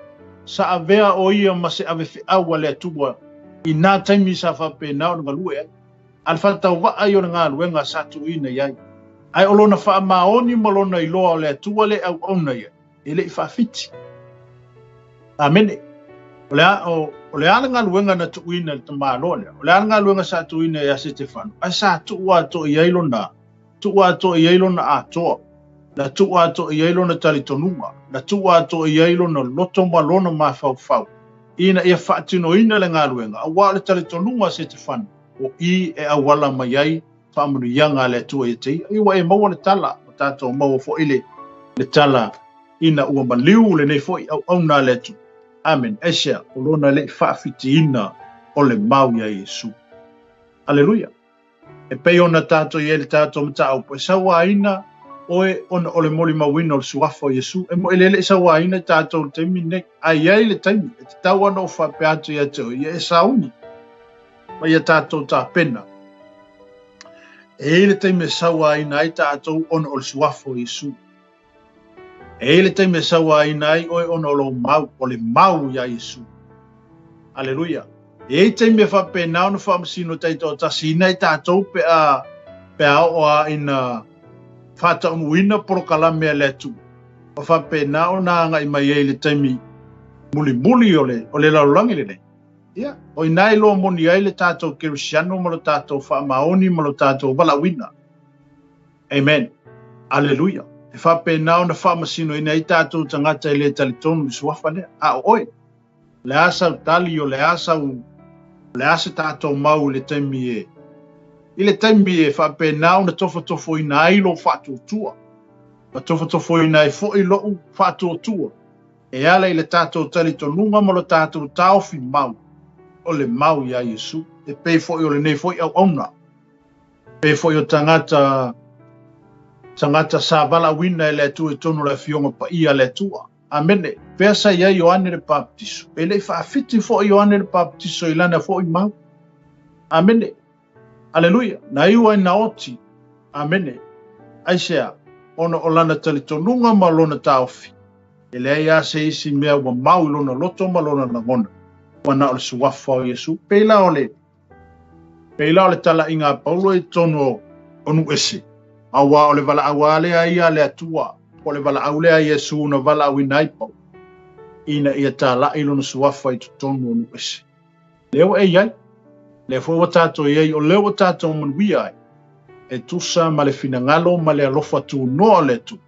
A: Sa avea o ia ma se avefeau a le Atua i nā taimi sa faapena ona galue ai. A le faatauvaa ia o le galuega sa tuuina i ai. Ae o lona faamaoni ma lona iloa o le Atua le auauna i ai, e le i faafiti. Amene. O le a, o, o le a le galuega na tuuina i le tamaloa lea? O le a le galuega sa tuuina ia Setefano? Ae sa tuu atoa i ai lona, tuu atoa i ai lona atoa, na tuu atoa i ai lona talitonuga, na tuu atoa i ai lona loto ma lona mafaufau, ina ia faatinoina le galuega, aua o le talitonuga a Setefano, o i e auala mai ai faamanuiaga a le Atua ia te ia. Ia ua e maua le tala, ua tatou maua foi le, le tala ina ua maliu lenei foi auauna a le Atua. Amen. Aisea, o lona le i faafitiina o le mau ia Iesu. Aleluia. E pei ona tatou i ai le tatou mataupu, e sauaina oe ona o le molimauina o le suafa o Iesu. E mo e le sauaina i tatou i le taimi lenei. Ae i ai le taimi, e tatau ona ou faapea atu ia te oe, ia e sauni ma ia tatou tapena. E i ai le taimi e sauaina ai tatou ona o le suafa o Iesu. E i ai le taimi e sauaina ai oe ona o lou mau, o le mau iā Iesu. Aleluia. E i ai taimi e faapena ona faamasino taitoatasiina ai tatou pe a, pe a oo a ina faataunuuina polokalame a le Atua, ma faapena ona agai mai ai i le taimi mulimuli o le, o le lalolagi lenei. Ia, o ina e iloa moni ai le tatou kerisiano ma lo tatou faamaoni ma lo tatou valaauina. Amen. Aleluia. E faapena ona faamasinoina ai tatou tagata e le talitonu i le suafa lea. A o oe, o le a sau tali, o le a sau, o le a se tatou mau i le taimi e, i le taimi e faapena ona tofotofoina ai lou faatuatua, ma tofotofoina ai foi lou faatuatua, e ala i le tatou talitonuga ma lo tatou taofi mau, o le mau iā Iesu, e pei foi o lenei foi auauna. Pei foi o tagata tagata sa valaauina e le Atua i totonu o le Afioga Paia a le Atua. Amene. Fea sa i ai Ioane le Papatiso? E le i faafiti foi Ioane le Papatiso i lana foi mau. Amene. Aleluia. Na iu ai na oti. Amene. Aisea? Ona o lana talitonuga ma lona taofi. E leai lava se isi mea ua mau i lona loto ma lona lagona, ua na o le suafa o Iesu. Pei la o le Pei la o le talaiga a Paulo i totonu o Nuuese, auā o le valaau lava lea ia a le Atua, po o le valaau lea a Iesu na valaauina ai Paulo, ina ia talai lona suafa i totonu o Nuuese. Lea ua e i ai, lea foi ua tatou i ai, o lea ua tatou manuia ai, e tusa ma le finagalo ma le alofa tunoa o le Atua,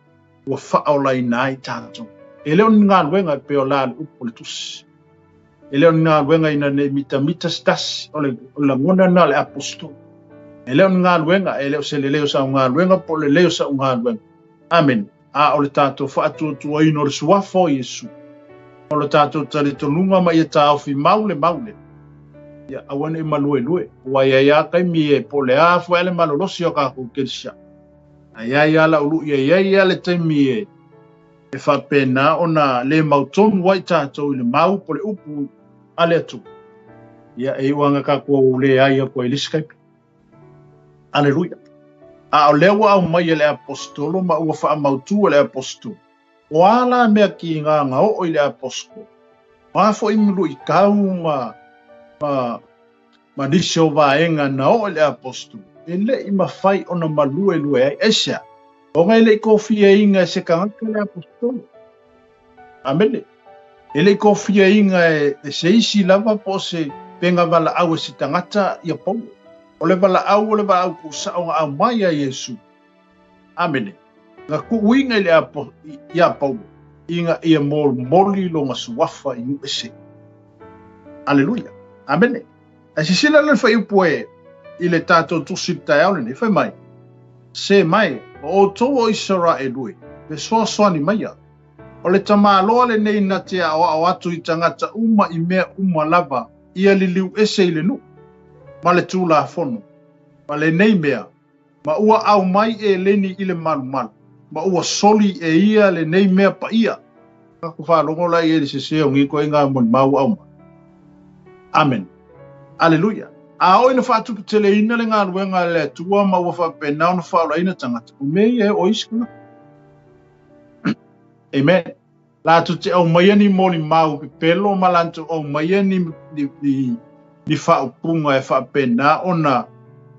A: ua faaolaina ai tatou. E le o ni galuega e pei o la le upu o le Tusi. E le o ni galuega ina ne i mitamita se tasi, o le lagona lena o le aposetolo. E le o ni galuega, e le o se lelei o sau galuega po o le lelei o sa'u galuega. Amene. A o le tatou faatuatuaina o le Suafa o Iesu, o le tatou talitonuga ma ia taofi mau le mau lea, ia aua ne i maluelue. Ua i ai lava taimi e po o le a foi le malolosi o tatou kerisiano, ae i ai lava lau lu'i e i ai lava le taimi e e faapena ona le mautonu ai tatou i le mau po o le upu a le Atua. Ia, e iu lava ina tatou leai atu ai i le isi taimi. Aleluia. A o lea ua aumai e le aposetolo ma ua faamautu e le aposetolo, o a la mea kiga na oo i le aposetolo? O a foi luitau ma, ma, ma nisi o vaega na oo i le aposetolo, e le i mafai ona maluelue ai. Aisea? Ona e le i tofiaina e se tagata le aposetolo. Amene. E le i tofiaina e se isi lava po o se pega valaau e se tagata ia Paulo. O le valaau o le valaau tuusao na aumai ia Iesu. Amene. Na tuuina i le apo, ia Paulo ina ia molimoli lona suafa i nuu ese. Aleluia. Amene. Ae sisila la le fuaiupu e i le tatou tusi i le taeao lenei, fai mai, Se mai, o outou o Isaraelu e, fesoasoani maia. O le tamaloa lenei na te aoao atu i tagata uma i mea uma lava ia liliu ese i le nuu, ma le Tulafono, ma lenei mea, ma ua aumai e Eleni i le malumalu, ma ua soli e ia lenei mea paia. Tatou faalogo la i ai i le sese o nei ituaiga molimau ua aumai. Amene. Aleluia. A oo ina faatuputeleina le galuega a le Atua ma ua faapena ona faaolaina tagata, o mea ia e oo ai isi tagata. Amen. Latou te aumaia ni molimau pepelo ma latou aumaia ni, ni, ni, ni faaupuga e faapena ona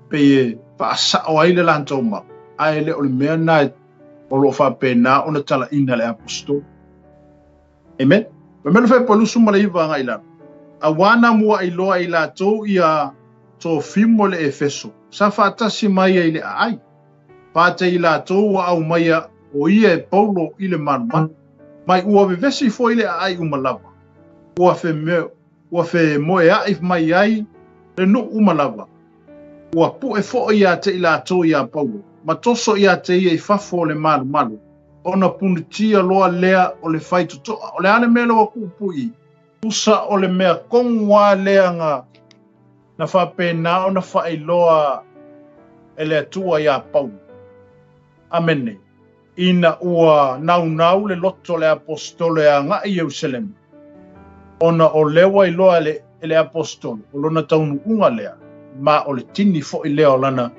A: pei e faasao ai le latou mau, ae le o le mea na o lo o faapena ona talaina le aposetolo. Amen. Fai mai le Fuaiupu 29 agai i lalo. Auā na muaʻi loa i latou ia Tofimo le Efeso, sa faatasi mai ai i le aai. Fate i latou ua aumaia o ia e Paulo i le malumalu. Mai ua vevesi foi le aai uma lava, ua ua femoeaʻi mai ai le nuu uma lava. Ua puʻe foi ia te i latou iā Paulo, ma toso ia te ia i fafo o le malumalu, ona punitia loa lea o le faitotoa. O le a le mea lea ua tuupu i i? Tusa o le mea tonu lava lea na na faapena ona faailoa e le Atua iā Paulo. Amene. Ina ua naunau le loto o le aposetolo e agai i Ierusalema, ona o lea ua iloa e le aposetolo o lona taunuuga lea, ma o le tini foi lea o lana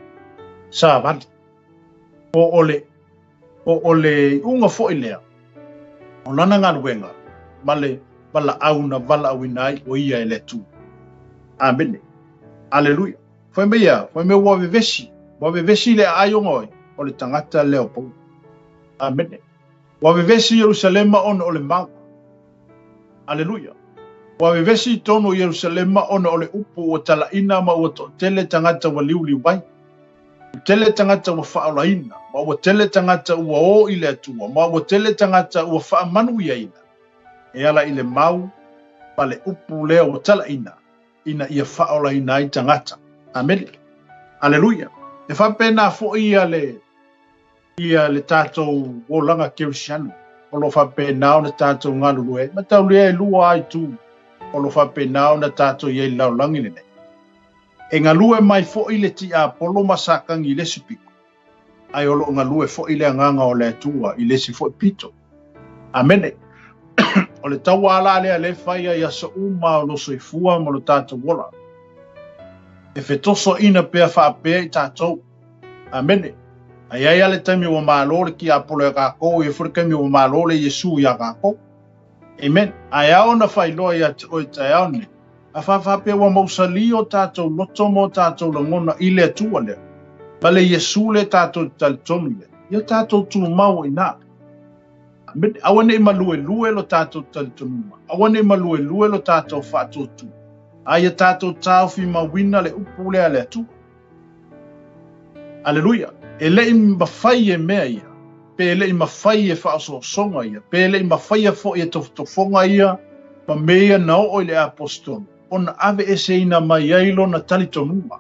A: savali, po o le Po o le iuga foi lea o lana galuega ma le valaau na valaauina ai o ia e le Atua. Amene. Aleluia. Fai mai ia, fai mai ua vevesi, ua vevesi le aai ona oi, o le tagata lea o Paulo. Amene. Ua vevesi Ierusalema ona o le mau. Aleluia. Ua vevesi i tonu o Ierusalema ona o le upu ua talaina ma ua toatele tagata ua liuliu ai. Ua tele tagata ua faaolaina, ma ua tele tagata ua o i le Atua, ma ua tele tagata ua faamanuiaina, e ala i le mau ma le upu lea ua talaina, ina ia faaolaina ai tagata. Amene. Aleluia. E faapena foi ia le, ia le tatou olaga kerisiano, o lo o faapena ona tatou galulue ai. Mataulia e lua lava itu o lo o faapena ona tatou i ai i le lalolagi lenei. E galue mai foi le tiapolo ma Satani i le isi pito, ae o lo o galue foi le Agaga o le Atua i le isi foi pito. Amene. O le taua la lea lea e fai ai aso uma o lo soifua ma lo tatou ola. E fetosoaina pea faapea i tatou. Amene. Ae i ai lava le taimi ua malo le tiapolo ia tatou, e i ai foi le taimi ua malo le Iesu ia tatou. Amen. Ae ao ona faailoa ia te oe i taeao nei, a faapea ua mausali o tatou loto ma o tatou lagona i le Atua lea, ma le Iesu lea tatou te talitonu i ai, ia tatou tumau i ina. Amen. Aua ne i maluelue lo tatou talitonuga, aua ne i maluelue lo tatou faatuatua, a ia tatou taofimauina le upu lea a le Atua. Aleluia! E le i mafai e mea ia, pe e le i mafai e faaosoosoga ia, pe e le i mafaia foi e tofotofoga ia ma mea ia na oo i le aposetolo ona aveeseina mai ai lona talitonuga.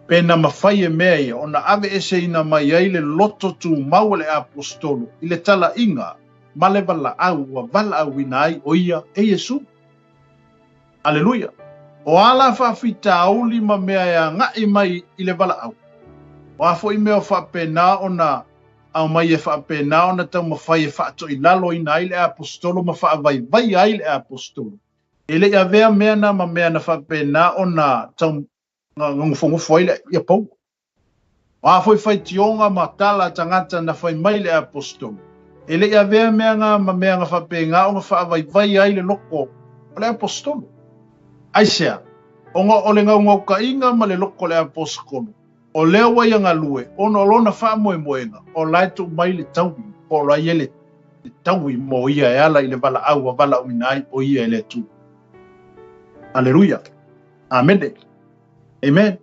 A: Pe na mafai e mea ia ona aveeseina mai ai le loto tumau o le aposetolo i le talaiga ma le valaau ua valaauina ai o ia e Iesu. Aleluia! O a la faafitauli ma mea e agai mai i le valaau? O a foi mea o faapena ona aumai e faapena ona taumafai e faatoilaloina ai le aposetolo ma faavaivaia ai le aposetolo? E le i avea mea na ma mea na faapena ona tau nofonofo ai le ia Paulo. O a foi faitioga ma tala a tagata na fai mai le aposetolo, e le i avea mea na ma mea na faapena ona faavaivaia ai le loko o le aposetolo. Aisea? Ona o le naunautaiga ma le loko o le aposetolo, o lea ua ia galue, ona o lona faamoemoega, o la e tuu mai le taui, po o la e i ai le taui mo ia e ala i le valaau ua valaauina ai o ia e le Atua. Aleluia. Amene. Amen.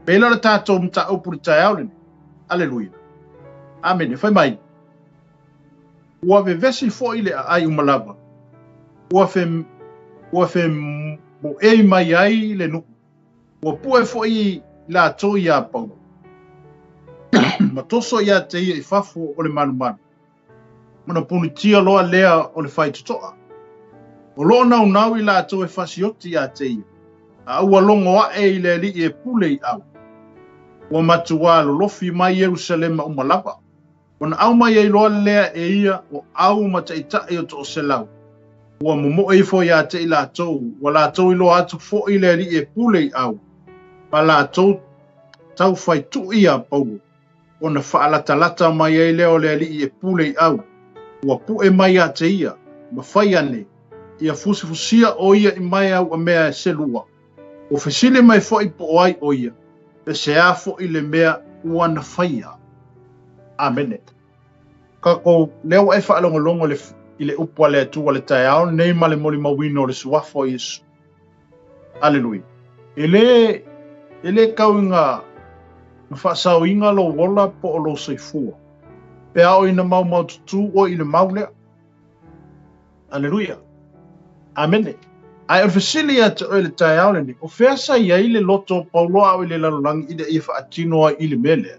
A: Pei la o le tatou mataupu i le taeao lenei. Aleluia. Amene. Fai mai. Ua vevesi foi le aai uma lava. Ua fe, ua fe moei mai ai le nuu. Ua pue foi i latou iā Paulo. Ma toso ia te ia i fafo o le malumalu. Ona punitia loa lea o le faitotoa. O lo o naunau i latou e fasioti ia te ia, a ua logo aʻe i le alii e pule i ʻau. Ua matuā lolofi mai Ierusalema uma lava. Ona aumai ai loa lea e ia o ʻau ma taitai o toaselau. Ua momoe ifo ia te i latou, ua latou iloa atu foi le alii e pule i ʻau, ma latou taufai tuʻi iā Paulo. Ona faalatalata mai ai lea o le alii e pule i ʻau, ua puʻe mai ia te ia, ma fai ane, ia fusifusia ʻo ia i mae auʻamea e selua. Ua fesili mai foi po o ai ʻo ia, pehea foʻi le mea ua na faia. Amene. Kakou, lea ua e faalogologo i le, i le upu a le Atua le taeao lenei ma le molimauina o le suafa o Iesu. Aleluia. E le, e le kau i nga, nga faasaoina lou ola po o lou soifua. Pe a oo ina maumaututu oe i le mau lea. Aleluia. Amene. Ae o le fesili ia te oe i le taeao lenei, o fea sa i ai le loto o Paulo a o i le lalolagi ina ia faatino ai i le mea lea?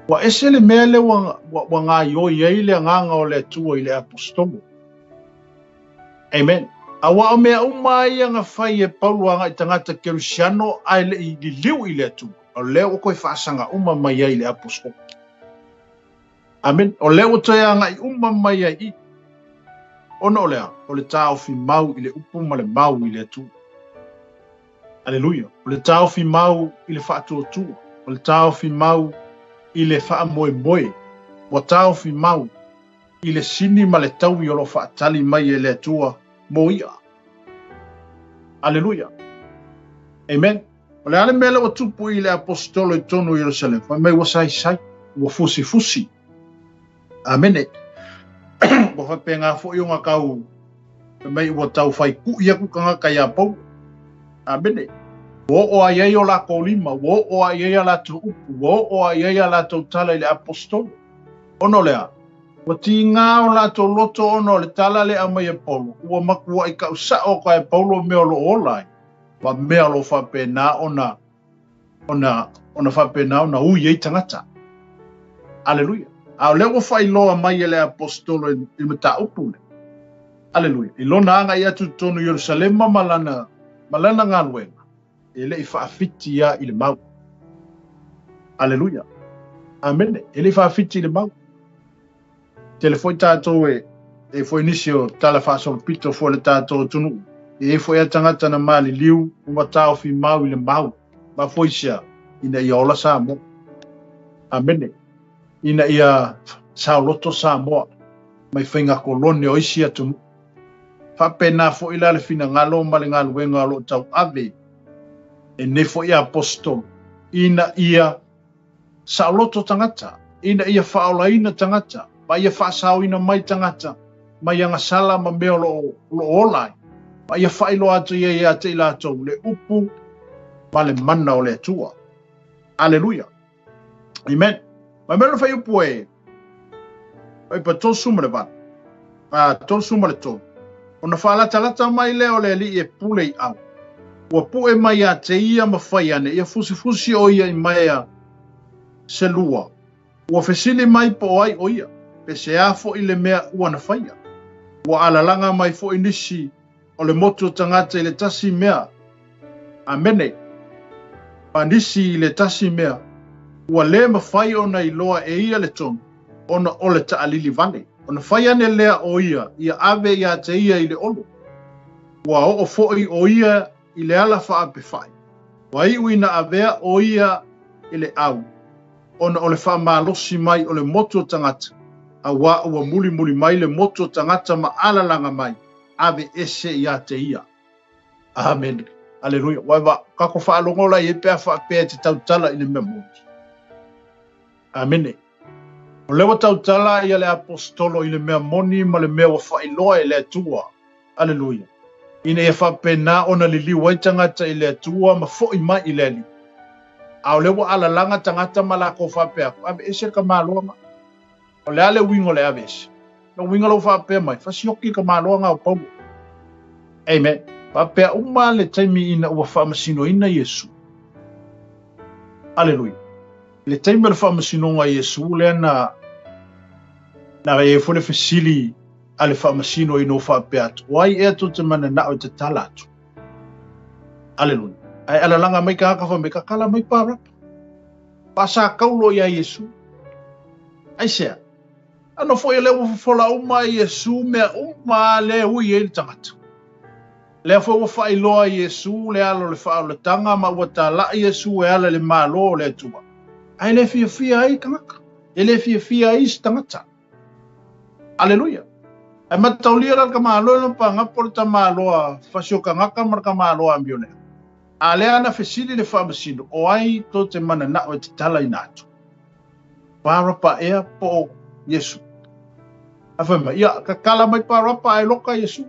A: Ua ese le mea lea ua, ua, ua gaioi ai le agaga o le Atua i le aposetolo. Amen. Aua o mea uma ia na fai e Paulo agai tagata Kerisiano ae le i liliu i le Atua, o lea ua toe faasaga uma mai ai i le aposetolo. Amen. O lea ua toe agai uma mai ai i. Ona o le a? O le taofi mau i le upu ma le mau i le Atua. Aleluia. O le taofi mau i le faatuatua. O le taofi mau i le faamoemoe. Ua taofi mau i le sini ma le taui o lo o faatali mai e le Atua mo ia. Aleluia. Amen. O le a le mea lea ua tupu i le aposetolo i totonu o Ierusalema? Fai mai ua saisai, ua fusifusi. Amene. Ua faapena foi ona tau, fai mai ua tau faikuʻi atu tagata iā Paulo. Amene. Ua oo lava i ai o latou lima, ua oo lava i ai a latou upu, ua oo lava i ai a latou tala i le aposetolo. Ona o le a? Ua tiga o latou loto ona o le tala lea e aumai e Paulo, ua matuai tau sao atu lava e Paulo mea o lo o ola ai. ma mea o lo o faapena ona ona ona faapena ona ui ai tagata. Aleluia. A o lea ua faailoa mai e le aposetolo i le mataupu lea. Aleluia. I lona agai atu i totonu i Ierusalema ma lana ma lana galuega, e le i faafiti ia i le mau. Aleluia. Amene. E le i faafiti i le mau. Tele foi tatou e e foi nisi o tala faasolopito foi le tatou atunuu. E i ai foi a tagata na maliliu ua taofi mau i le mau. Ma foi sea ina ia ola Samoa. Amene. Ina ia saoloto Samoa mai faiga kolone o isi atunuu. Faapena foi la le finagalo ma le galuega o lo o tauave e nei foi aposetolo ina ia saoloto tagata, ina ia faaolaina tagata, ma ia faasaoina mai tagata mai agasala ma mea o lo o ola ai, ma ia faailoa atu ai ia te i latou le upu ma le mana o le Atua. Aleluia. Amen. Mai mai le fuaiupu e, fuaiupu e 38, a 33. Ona faalatalata mai lea o le Alii e pule i au. Ua pu'e mai ia te ia ma fai ane, ia fusifusi o ia i maea se lua. Ua fesili mai po o ai o ia, pe se a fo'i le mea ua na faia. Ua alalaga mai fo'i nisi o le motu o tagata i le tasi mea. Amene. Ma nisi i le tasi mea, ua lē mafai ona iloa e ia le tonu, ona o le ta'alili vale. Ona fai ane lea o ia, ia ave ia te ia i le olo. Ua oo fo'i o ia i le ala faapefa'i. Ua iu ina avea o ia i le au, ona o le faamalosi mai o le motu o tagata, auā ua mulimuli mai le motu o tagata ma alalaga mai, ave ese ia te ia. Amene. Aleluia. Ua va, kako faalogo la i e pe a faapea e te tautala i le mea moni. Amene. O lea ua tautala ia le aposetolo i le mea moni ma le mea ua faailoa e le Atua. Aleluia. Ina ia faapena ona liliu ai tagata i le Atua ma fo'i mai i le Alii. A o lea ua alalaga tagata ma lakou faapea atu, ave ese le tamaloa. O le a le uiga o le ave ese? O le uiga lou faapea mai, fasioki le tamaloa o Paulo. Amen. Faapea uma le taimi ina ua faamasinoina Iesu. Aleluia. Le taimi o le faamasinoga Iesu lea na na e foi le fesili a le faamasino ina ua faapea atu, o ai ea tou te mananao e tatala atu? Aleluia. Ae alalaga mai tagata fai mai, tatala mai Parapa. Faasakaulo ia Iesu. Aisea? Ano foi o lea ua fofola uma e Iesu mea uma lea e ui ai le tagata. Lea foi ua faailoa e Iesu le ala o le faaolataga ma ua tala'i Iesu e ala i le Malo o le Atua. Ae le fiafia ai tagata. E le fiafia ai isi tagata. Aleluia. Ae mataulia la le tamaloa na pagapo le tamaloa fasiokagaka ma le tamaloa amiolea. A lea ana fesili le faamasino, o ai tou te mananao e tatala ina atu? Parapa ea po o Iesu. Ae fai mai, ia, tatala mai Parapa ae loka Iesu.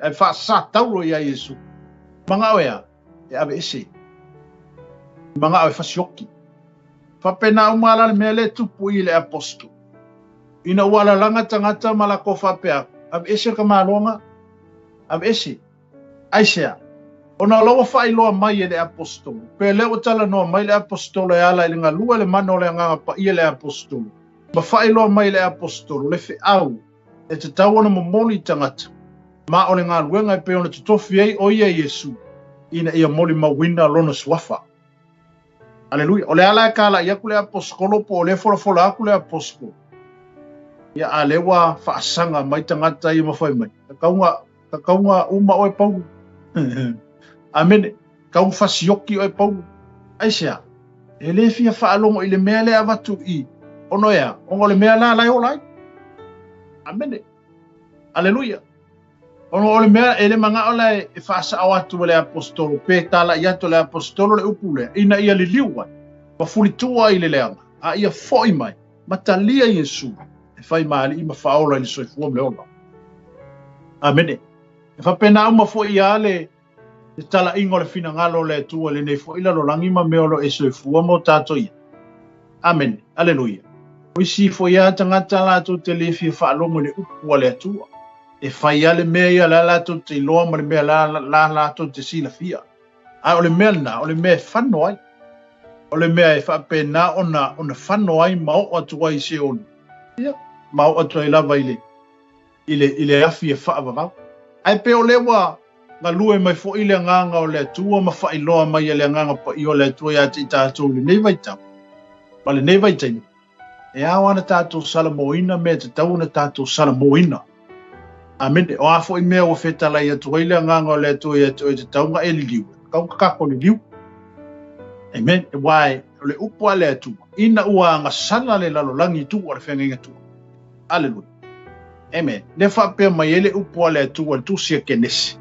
A: Ae faasataulo ia Iesu. Manao e a? E ave ese. Manao e fasioki. Faapena uma la le mea lea e tupu i le aposetolo. Ina ua alalaga tagata ma lakou faapea atu, ave ese le tamaloa, ave ese. Aisea? Ona o la ua faailoa mai e le aposetolo. Pe lea ua talanoa mai le aposetolo e ala i le galue le mana o le Agaga Paia le aposetolo. Ma faailoa mai e le aposetolo le feau e tatau ona momoli i tagata, ma o le galuega e pei ona totofi ai o ia Iesu, ina ia molimauina lona suafa. Aleluia. O le ala e kala'i atu le aposetolo po o lea folafola atu le aposetolo. Ia, a lea ua faasaga mai tagata ia ma fai mai. Tatauga, tatauga uma oe Paulo. Amene. Tau fasioki oe Paulo. Aisea? E le fia faalogo i le mea lea avatu i ona e a? Ona o le mea la la e ola ai. Amene. Aleluia. Ona o le mea e le manao la e faasao atu e le aposetolo pe tala'i atu e le aposetolo le upu lea ina ia liliu ai ma fulitua i le leaga a ia fo'i mai ma talia Iesu e fai ma Alii ma Faaola i le soifua ma le ola. Amene. E faapena uma fo'i ia le le tala'iga o le finagalo o le Atua i lenei fo'i lalolagi ma mea o lo o e soifua ma o tatou ia. Amene. Aleluia. O isi fo'i a tagata latou te le fia faalogo i le upu a le Atua. E fai a le mea ia la latou te iloa ma le mea la la latou te silafia. Ae o le mea lena, o le mea e fano ai. O le mea e faapena ona ona fano ai ma oo atu ai i Seoli. Ia, ma oo atu ai lava i le i le i le afi e faavavau. Ae pe o lea ua galue mai fo'i le Agaga o le Atua ma faailoa mai e le Agaga Paia o le Atua ia te i tatou i lenei vaitau ma lenei vaitaimi, e ao ana tatou salamoina mea e tatau ona tatou salamoina. Amene. O a fo'i mea ua fetalai atu ai le Agaga o le Atua ia te oe e tatau ona e liliu, e tatau ona tatou liliu. Amen. Aua o le upu a le Atua, ina ua agasala le lalolagi i tua o le feagaiga tua. Aleluia. Amen. Lea faapea mai ai le upu a le Atua i le Tusi a Kenese,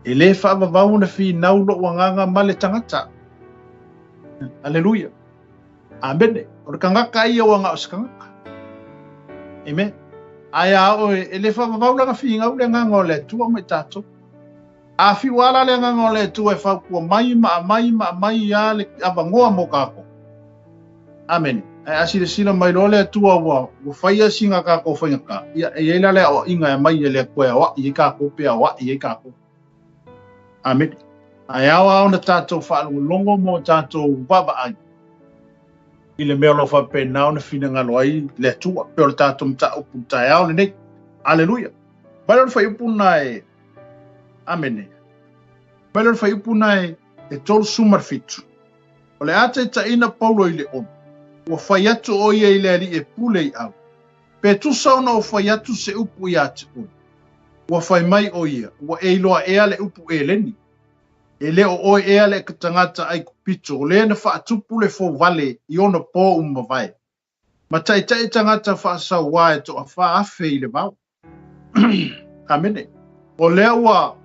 A: e lē faavavau ona finau lo'u agaga ma le tagata. Aleluia. Amene. O le tagata ia ua na o se tagata. Amen. Ae a oe, e lē faavavau lana finau le agaga o le Atua ma i tatou. A fiu ala le agaga o le Atua e fautua mai ma aumai ma aumai ia le avanoa mo tatou. Amene. Ae a silasila mai loa le Atua ua ua faia sina tatou faigata, ia e i ai la le aoaiga e aumai e le Atua e aoai ai tatou pe aoai ai tatou. Amene. Ae ao lava ona tatou faalogologo ma o tatou vaavaai i le mea o lo o faapena ona finagalo ai le Atua, pei o le tatou mataupu i le taeao lenei. Aleluia. Mai lea o le fuaiupu lena e, amene. Mai lea o le fuaiupu lena e, e 37. O le a taitaiina Paulo i le ono, ua fai atu ʻo ia i le alii e pule i au, Pe tusa ona ou fai atu se upu iā te oe. Ua fai mai ʻo ia, Ua e iloa ea le upu Eleni? E le o ʻoe ea le tagata Aikupito o lea na faatupu le fouvale i ona pō ua mavae, ma taitai tagata faasauā e toafa afe i le vao? Amene. O lea ua,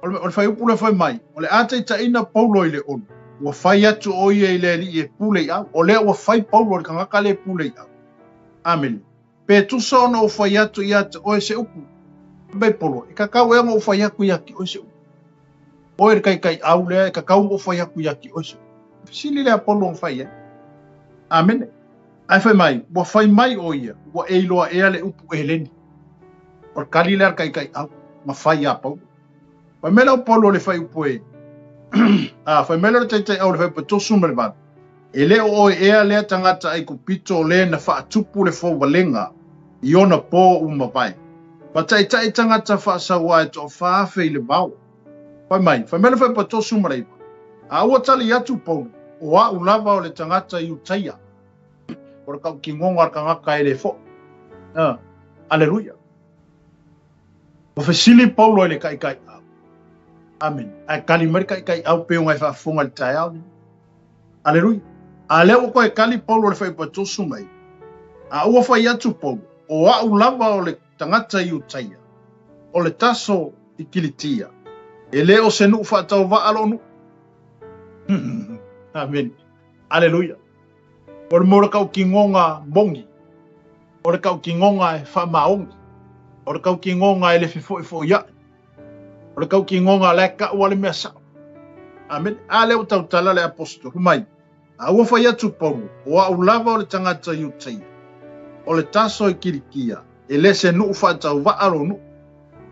A: o le fuaiupu lea fai mai, o le a taitaiina Paulo i le ono, ua fai atu ʻo ia i le alii e pule i au. O lea ua fai Paulo i le tagata lea e pule i au. Amene. Pe tusa ona ou fai atu ia te oe se upu. Fai mai Paulo, e kakau ea ona ou fai atu ia te oe se upu. Oe le taitaiau lea, e kakau ona ou fai atu ia te oe se upu. Fesili lea a Paulo na fai ai. Amene. Ae fai mai, ua fai mai ʻo ia, ua e iloa ea le upu Eleni. O le kali lea a le taitaiau na fai iā Paulo. Fai mai lea o Paulo i le fuaiupu e, a, fai mai lea o le taitaiau i le fuaiupu e 38, E le o ʻoe ea lea tagata Aikupito o le na faatupu le fouvalega i ona pō ua mavae, ma taitai tagata faasauā e toafa afe i le vao? Fai mai, fai mai le fuaiupu e 39, A ua tali atu Paulo, O aʻu lava o le tagata Iutaia, o le kaukinoga a le tagata e le foʻi. Aleluia. Ua fesili Paulo i le taitaiau. Amene. Ae tali mai le taitaiau pei ona e faafofoga i le taeao lenei. Aleluia. A lea ua toe tali Paulo i le fuaiupu e 39. A ua fai atu Paulo, O aʻu lava o le tagata Iutaia, o le Taso i Kilitia, e le o se nuu faatauvaa lou nuu. Amene. Aleluia. O le mea o le tautinoga moni, o le tautinoga e faamaoni, o le tautinoga e le fefoifoiaʻi, o le tautinoga la e tau a le mea sao. Amene. A lea ua tautala le aposetolo mai, a ua fai atu Paulo, o aʻu lava o le tagata Iutaia, o le Taso i Kilikia, e le se nuu faatauvaa lou nuu.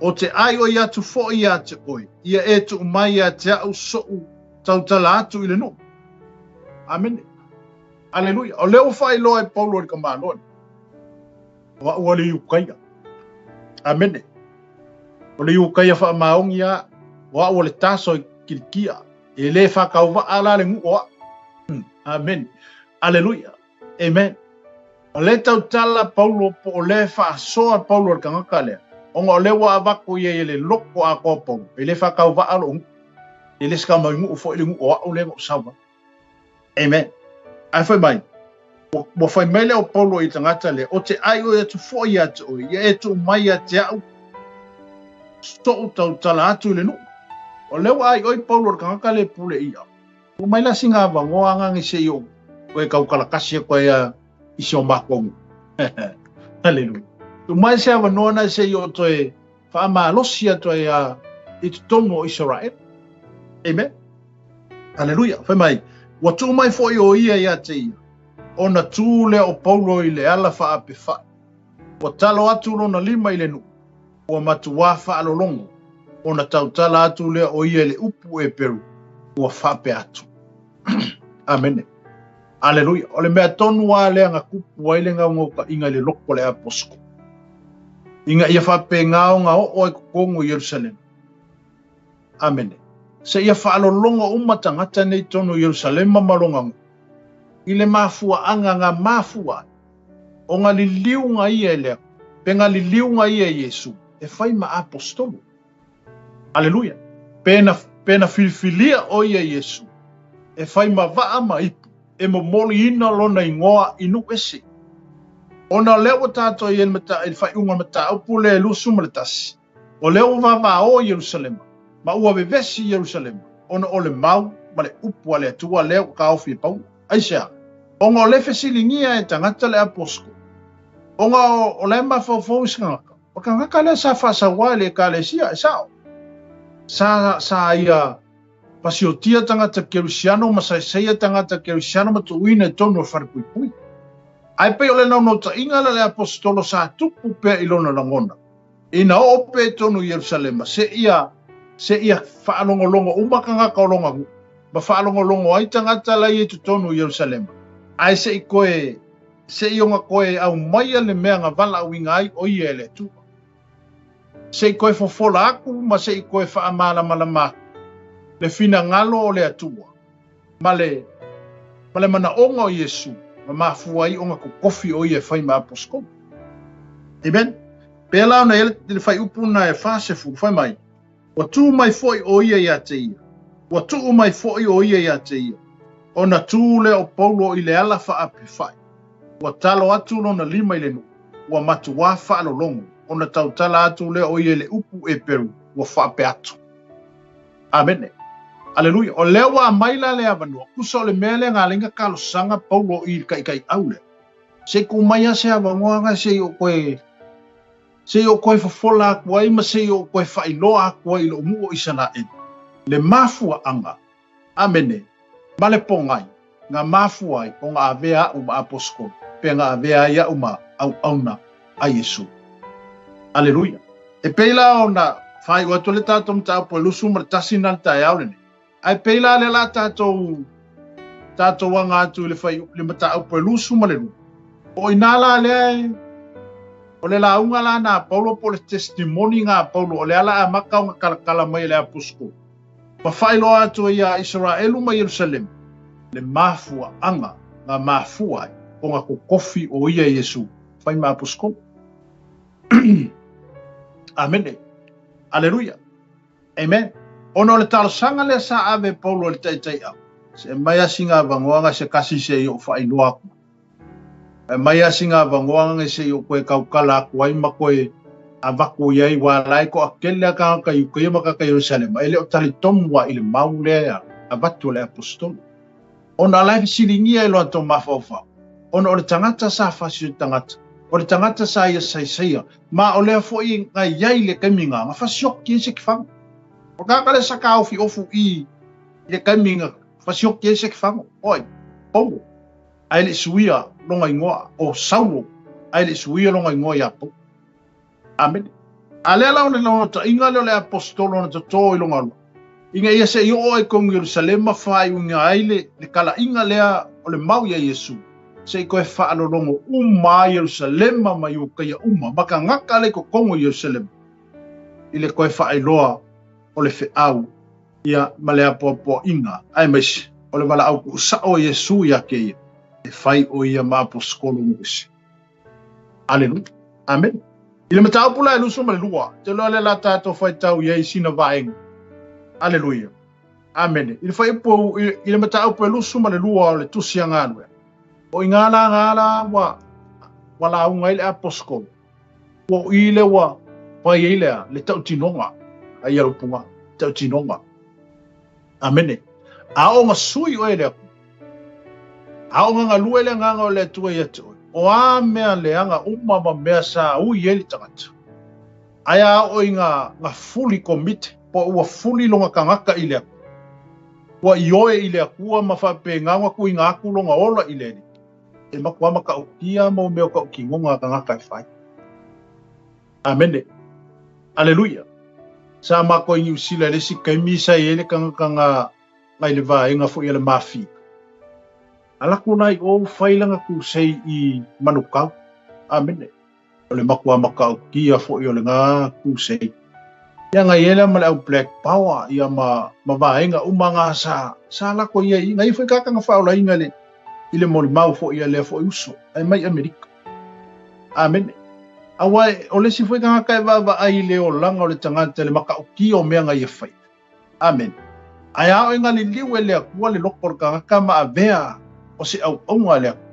A: O te ʻaiʻoi atu foʻi iā te oe, ia e tuu mai iā te aʻu soʻu tautala atu i le nuu. Amene. Aleluia. O lea ua faailoa e Paulo i le tamaloa nei. O aʻu o le Iukaia. Amene. O le Iukaia faamaoni a, o aʻu o le Taso i Kilikia. E le faatauvaa la le nuu o aʻu. Amene. Aleluia. Amen. O lea tautala Paulo po o lea faasoa Paulo i le tagata lea, ona o lea ua avatu ia i le loko atoa o Paulo, e le faatauvaa lou nuu. E le se tamainuu foi le nuu o aʻu lea na ou sau ai. Amen. Ae fai mai, ua fai mai lea o Paulo i le tagata lea, o te ʻaiʻoi atu foi ia te oe, ia e tuu mai ia te aʻu soʻu tautala atu i le nuu. O lea ua ʻaiʻoi Paulo i le tagata lea e pule i au. Tuu mai la sina avanoa agaga se i ou toe tautalakasi atu ai i si o matou nuu. Aleluia. Tuu mai se avanoa na se i ou toe faamalosi atu ai i totonu o Isaraelu. Amen. Aleluia. Fai mai, ua tuu mai foi ʻo ia iā te ia, ona tū lea o Paulo i le ala faapefaʻi. Ua talo atu lona lima i le nuu, ua matuā faalologo, ona tautala atu lea o ia i le upu Eperu, ua faapea atu. Amene. Aleluia. O le mea tonu lava lea na tupu ai le gaogautaiga i le loko o le aposetolo, ina ia faapena ona oo ai totonu o Ierusalema. Amene. Seia faalologo uma tagata nei tonu o Ierusalema ma lona nuu, i le mafuaaga na mafua ai o nga liliuga ia e le Atua, pe nga liliuga ia e Iesu e fai ma aposetolo. Aleluia. Pe na, pe na filifilia ʻo ia Iesu e fai ma waa ma ipu e momoliina lona igoa i nuu ese. Ona o lea ua tatou i ai i le faaiuga o le mataupu lea e 21, O lea ua vavao Ierusalema, ma ua vevesi Ierusalema, ona o le mau ma le upu a le Atua lea ua taofi e Paulo. Aisea? Ona o le fesiligia e tagata le aposetolo, ona o la e mafaufau i se tagata, o le tagata lea sa faasauā i le Ekalesia, e sao. Sa, sa ia pasiotia tagata Kerisiano ma saesaia tagata Kerisiano ma tuuina i totonu o le falepuipui. Ae pei o le naunautaiga lea o le aposetolo sa tupu pea i lona lagona, ina oo pea i totonu i Ierusalema, seia, seia faalogologo uma tagata o lona nuu, ma faalogologo ai tagata la e i totonu i Ierusalema, ae se i toe, se i ona toe aumaia le mea na valaauina ai o ia e le Atua. Se i toe fofola atu ma se i toe faamalamalama atu le finagalo o le Atua ma le, ma le manaoga o Iesu ma mafua ai ona totofi o ia e fai ma aposetolo. Amen. Pēlā ona i ai le fuaiupu na e 40, fai mai, Ua tū mai foi ʻo ia iā te ia. Ua tuu mai foi ʻo ia iā te ia. Ona tū lea o Paulo i le ala faapefaʻi. Ua talo atu lona lima i le nuu. Ua matuā faalologo. Ona tautala atu lea o ia i le upu Eperu, ua faapea atu. Amene. Aleluia. O lea ua aumai la le avanoa, tusa o le mea lea na ala ai na talosaga Paulo i le taitaiau lea. Se i tuu mai lava se avanoa na se i ou toe Se i ou toe fofola atu ai ma se i ou toe faailoa atu ai i lou nuu o Isaraelu le mafuaaga, amene, ma le pogai na mafua ai ona avea aʻu ma aposetolo, pe na avea ai aʻu ma auauna a Iesu. Aleluia. E pei la ona faaiu atu le tatou mataupu e 21 na le taeao lenei. Ae pei la lea la tatou tatou aga atu i le fai le mataupu e 22. O ina la lea e o le lauga la na Paulo po le testimony na Paulo o le ala amata ona talatala mai e le aposetolo. Ma faailoa atu ai ia Isaraelu ma Ierusalema le mafuaaga na mafua ai ona totofi o ia Iesu fai ma aposetolo. Amene. Aleluia. Amen. Ona o le talosaga lea sa ave e Paulo i le taitaiau, se aumai lava sina avanoaga se kasi se i ou faailoa atu. Aumai lava sina avanoaga se i ou toe tautala atu ai ma toe avatu i ai, ua ala ai toatele lava tagata Iuteia ma tagata Ierusalema e le o talitonu lava i le mau lea avatu e le aposetolo. Ona o la e fesiligia e lo latou mafaufau, ona o le tagata sa fasioti tagata, o le tagata sa ia saisaia, ma o lea foi na i ai le taimi na, na fasioti ai Setefano. O le tagata lea sa taofiofu i i le taimi na fasioti ai Setefano, o ai? Paulo. Ae le i suia lona igoa, o Saulo, ae le i suia lona igoa ia Paulo. Amene. A lea la o le naunautaiga lea o le aposetolo na totō i lona lua, ina ia se i oo ai tonu i Ierusalema faaiuina ai le, le talaiga lea o le mau iā Iesu, se i toe faalologo uma ai Ierusalema ma Iutaia uma, ma tagata lea i totonu o Ierusalema, i le toe faailoa o le feau ia ma le apoapoaiga, aemaise o le valaau tuusao a Iesu iā te ia, e fai ʻo ia ma aposetolo mo ese. Aleluia. Amene. I le mataupu la e 22, te loa le la tātou whaitau i ai sina vaenga. Aleluia. Amene. I le whaiupu, i le mataupu e 22 o le tusi a Galue. O i ngā la ngā la ua, ua lauga ai le aposetolo. Ua o i le ua pai ai lea le tautinoga a ia lupunga, tautinoga. Amene. A o nga sui oe le Atua. A o nga galue le agaga o le Atua ia te oe. O a mea leaga uma ma mea sa ui ai le tagata. Ae a oo i nga, nga fully commit, po ua fully longa tagata i le Atua. Ua ioe i le Atua ma faapena ona tuuina atu lona ola i le Alii. E matua matautia mau mea o tautinoga a tagata e fai. Amene. Aleluia. Sa matou i Niu Sila i le isi taimi sa i ai le tagata na na i le vaega foi a le mafia. Ala atu la i o fai lana crusade i Manukau. Amene. O le matua matautia foi o lena crusade. Ia na i ai la ma le au Black Power ia ma ma vaega uma na sa sa lako ia i na i foi tagata na faaolaina i le i le molimau foi a lea foi uso ae mai Amerika. Amene. Aua o le isi foi tagata e vaavaai i le olaga o le tagata i le matautia o mea na ia faia. Amene. Ae a oe na liliu e le Atua le loko o le tagata ma avea o se auauna a le Atua.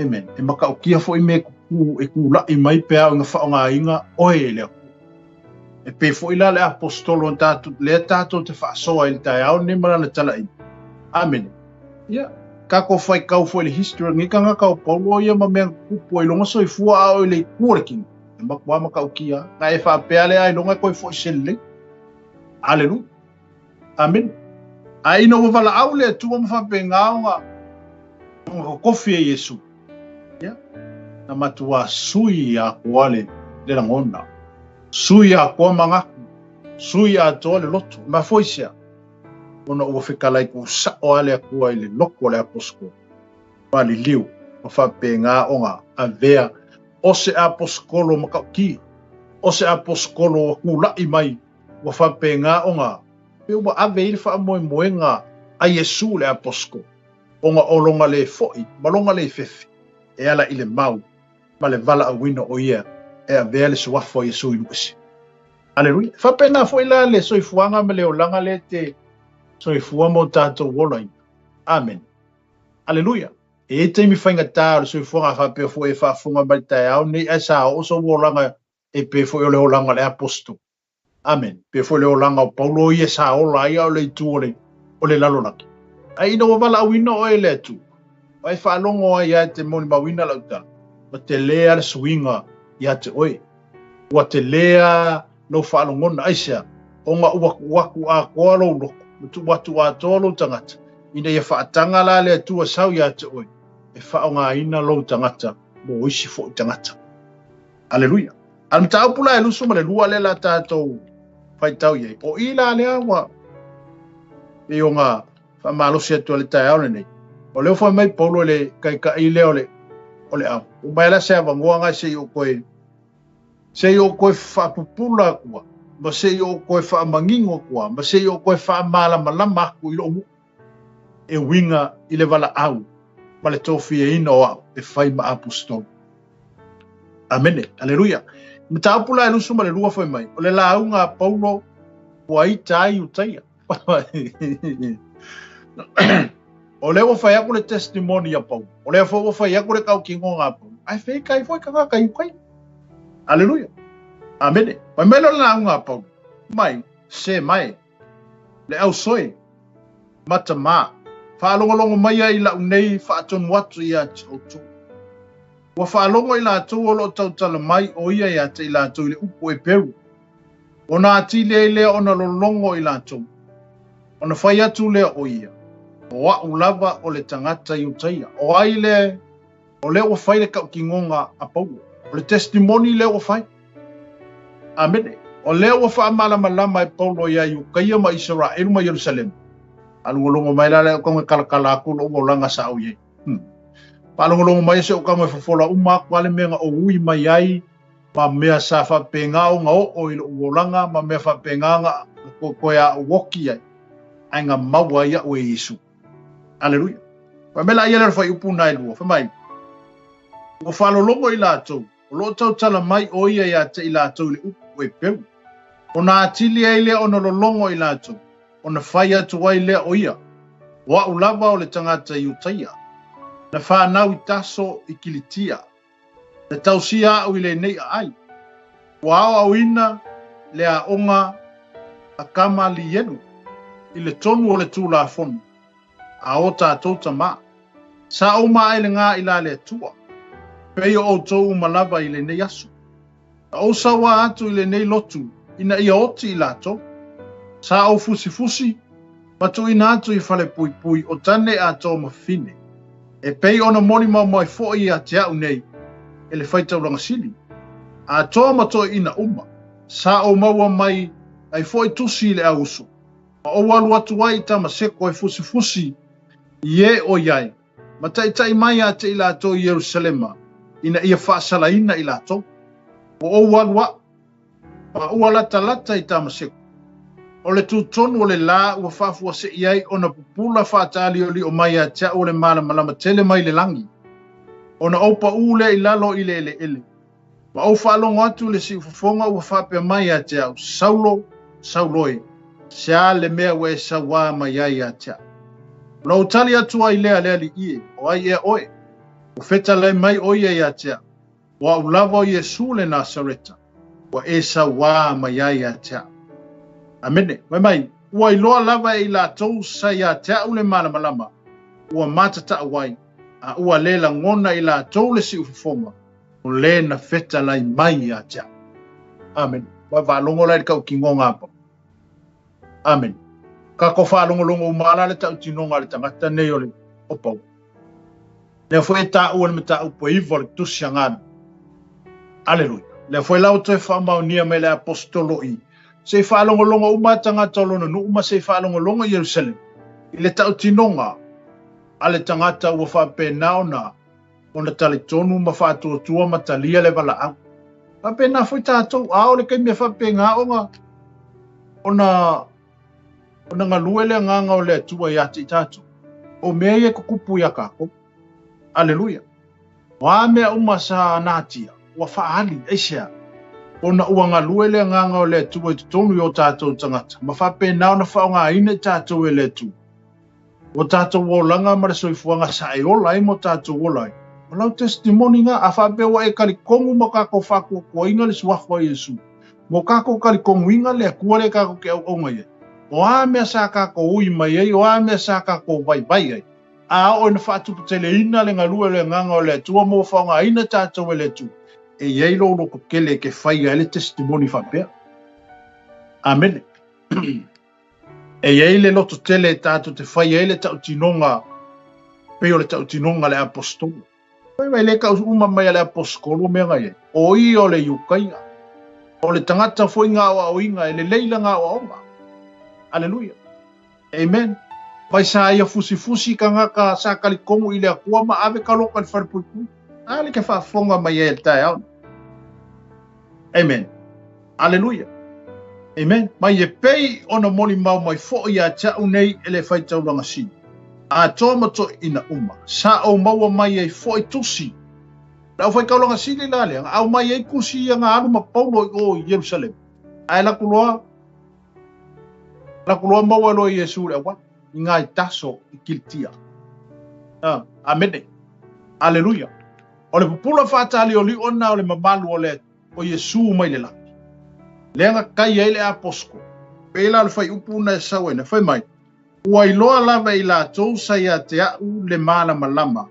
A: Amen. E matautia foi mea e tutu e tulaʻi mai pe a oe na faaaogaina oe e le Atua. E pei foi la le aposetolo na tatou, lea tatou te faasoa i le taeao lenei ma lana talaiga. Amene. Ia, tatou faitau foi i le history o lenei tagata o Paulo ia ma mea na tutupu ai lona soifua a o i le itu o le kino. E matua matautia. Na e faapea lea ailoga e toe foi se lelei. Aleluia. Amene. Ae ina ua valaau le Atua ma faapena ona ona totofi e Iesu. Ia, na matuā sui atoa le, le lagona, sui atoa manatu, sui atoa le loto. E mafua i sea? Ona ua fetalai tusao lava le Atua i le loto o le aposetolo, maliliu ma faapena ona avea o se aposetolo matautia, o se aposetolo ua tulai mai ua faapena ona pei ua ave ai le faamoemoega a Iesu le aposetolo. Ona o lona le foi ma lona le fefe e ala i le mau ma le valaauina o ia e avea le suafa o Iesu i nuu ese. Aleluia. E faapena foi la le soifuaga ma le olaga lea e te soifua ma o tatou olaina. Amene. Aleluia. E i ai taimi faigata o le soifuaga a faapea foi e faafofoga mai i le taeao lenei ae sa oo sou olaga e pei foi o le olaga o le aposetolo. Amene. Pei foi le olaga o Paulo ia sa ola ai a o le itu o le, o le lalolagi. Ae ina ua valaauina oe e le Atua, ua e faalogo ai lava e te molimauina lau tala, ua tele lava le suiga ia te oe. Ua tele lava lou faalogona. Aisea? Ona ua tuu atu atoa lou loto, ua tuu atu atoa lou tagata, ina ia faataga la le Atua sau ia te oe, e faaaogaina lou tagata mo isi foi tagata. Aleluia. A o le mataupu la e 22 lea la tatou faitau i ai, o i la lea ua pei ona faamalosi atu ai le taeao lenei. O lea ua fai mai Paulo i le taitai lea o le o le au. Ua mai la se avanoa ngai se i ou toe se i ou toe faapupula atua, ma se i ou toe faamanino atua, ma se i ou toe faamalamalama atu i lou nuu. e uiga i le valaau ma le tofiaina o au e fai ma aposetolo. Amene. Aleluia. Mataupu la e 22 fai mai, o le lauga a Paulo ua ita ai Iutaia. O lea ua fai atu le testimony a Paulo. O lea foi ua fai atu le tautinoga a Paulo. Ae feitai foi tagata Iutaia. Aleluia. Amene. Fai mai le lauga a Paulo. Mai, se mai, Le au soe, ma tamā, faalogologo mai ai i lau nei faatonu atu ia te outou. Ua faalogo i latou o lo o tautala mai o ia ia te i latou i le upu Eperu, ona atili ai lea ona lologo i latou, ona fai atu lea o ia, O au lava o le tagata Iutaia, o ai le O lea ua fai le tautinoga a Paulo. O le testimony lea ua fai. Amene. O lea ua faamalamalama e Paulo ia Iutaia ma Isaraelu ma Ierusalema. Faalogologo mai la lea o e kalakala atu lou olaga sa ou i ai. Faalogologo mai se o e fofola uma atu a le mea na ou ui mai ai ma mea sa faapena ona oo i lou olaga ma mea faapena na koe a ou oki ai. Ae na maua ai au e Iesu. Aleluia. Fai mai la ia le fuaiupu na e lua. Fai mai, ua faalologo i latou, o lo o tautala mai o ia ia te i latou i le upu Eperu. Ona atili ai lea ona lologo i latou, ona fai atu ai lea o ia, o au lava o le tagata Iutaia, na fanau i Taso i Kilitia, na tausia au i lenei aai. Ua aoaoina le aoga a Kamalielu i le tonu o le Tulafono a o tatou tamā. Sa ou maaelegā i la le Atua, pei o outou uma lava i lenei aso. Na ou sauā atu i lenei lotu ina ia oti i latou. Sa ou fusifusi ma tuuina atu i falepuipui o tane atoa ma fafine, e pei ona molimau mai foi ia te au nei e le faitaulaga sili, atoa ma toeaiina uma. Sa ou maua mai ai foi tusi i le au uso, ma ou alu atu ai i Tamaseko e fusifusi i e o i ai, ma taitai mai ia te i latou i Ierusalema, ina ia faasalaina i latou. Ua ou alu au, ma ua latalata i Tamaseko. O le tutonu o le lā ua faafuasei ai ona pupula faataaliolio mai ia te au o le malamalama tele mai le lagi, ona ou paū lea i lalo i le eleele. Ma ou faalogo atu i le siufofoga ua faapea mai ia te au, Saulo, Saulo e, se a le mea ua e sauā mai ai ia te au? Ona ou tali atu ai lea, Le Alii e, o ai ea oe? Ua fetalai mai ʻo ia ia te au, O au lava o Iesū le Nasareta, ua e sauā mai ai ia te au. Amene. Fai mai, ua iloa lava e i latou sa ia te au le malamalama, ua matatau ai, a ua le lagona i latou le siufofoga, o le na fetalai mai ia te au. Amene. Ua faalogo la i le tautinoga a Paulo. Amene. Tatou faalogologo uma la le tautinoga a le tagata nei o le o Paulo. Lea foi e taua le mataupu e 9 o le Tusi Agano. Aleluia. Lea foi la ua toe faamaonia mai le aposetolo i se i faalogologo uma tagata o lona nuu ma se i faalogologo i Ierusalema i le tautinoga a le tagata ua faapena ona ona talitonu ma faatuatua ma talia le valaau. Faapena foi tatou, a o le taimi e faapena ona ona ona galue le agaga o le Atua ia te i tatou. O mea ia e tutupu ia tatou. Aleluia. O a mea uma sa natia, ua faaali, aisea? Ona ua galue le agaga o le Atua i totonu i o tatou tagata, ma faapena ona faaaogaina i tatou e le Atua. O tatou olaga ma le soifuaga sa e ola ai ma o tatou ola ai. O lau testimony na, a faapea ua e talitonu ma tatou faatuatuaina le suafa o Iesu, mo tatou talitonuina le Atua lea tatou te auauna i ai. O a mea sa tatou ui mai ai, o a mea sa tatou vaivai ai, a oo ina faatuputeleina le galue o le agaga o le Atua ma ua faaaogaina tatou e le Atua, e i ai lou lototele e te faia ai le testimony faapea. Amene. E i ai le lototele e tatou te faia ai le tautinoga pei o le tautinoga a le aposetolo. Fai mai le tau uma mai a le aposetolo mea na i ai. O ia o le Iutaia. O le tagata foi na aoaoina e lelei lana aoaoga. Aleluia. Amen. Mai sa ia fusifusi tagata sa talitonu i le Atua ma ave taloka i le falepuipui. A le ke faafofoga mai ai i le taeao. Amen. Aleluia. Amen. Mai e pei ona molimau mai foi ia te a'u nei e le faitaulaga sili, atoa ma toeaiina uma, sa ou maua mai ai foi tusi. Le aufaitaulaga sili la lea, na aumai ai tusi ia na alu ma Paulo i o i Ierusalema. Ae alu atu loa, alu atu loa maua loa Iesu i le auala, i ngai Taso i Kilitia. Amene. Aleluia. O le pupula faataliolio na o le mamalu o le o Iesu mai le lagi. Lea na kai ai le aposetolo. Pei la o le fuaiupu na e sau ai na fai mai, ua iloa lava e i latou sa ia te a'u le malamalama,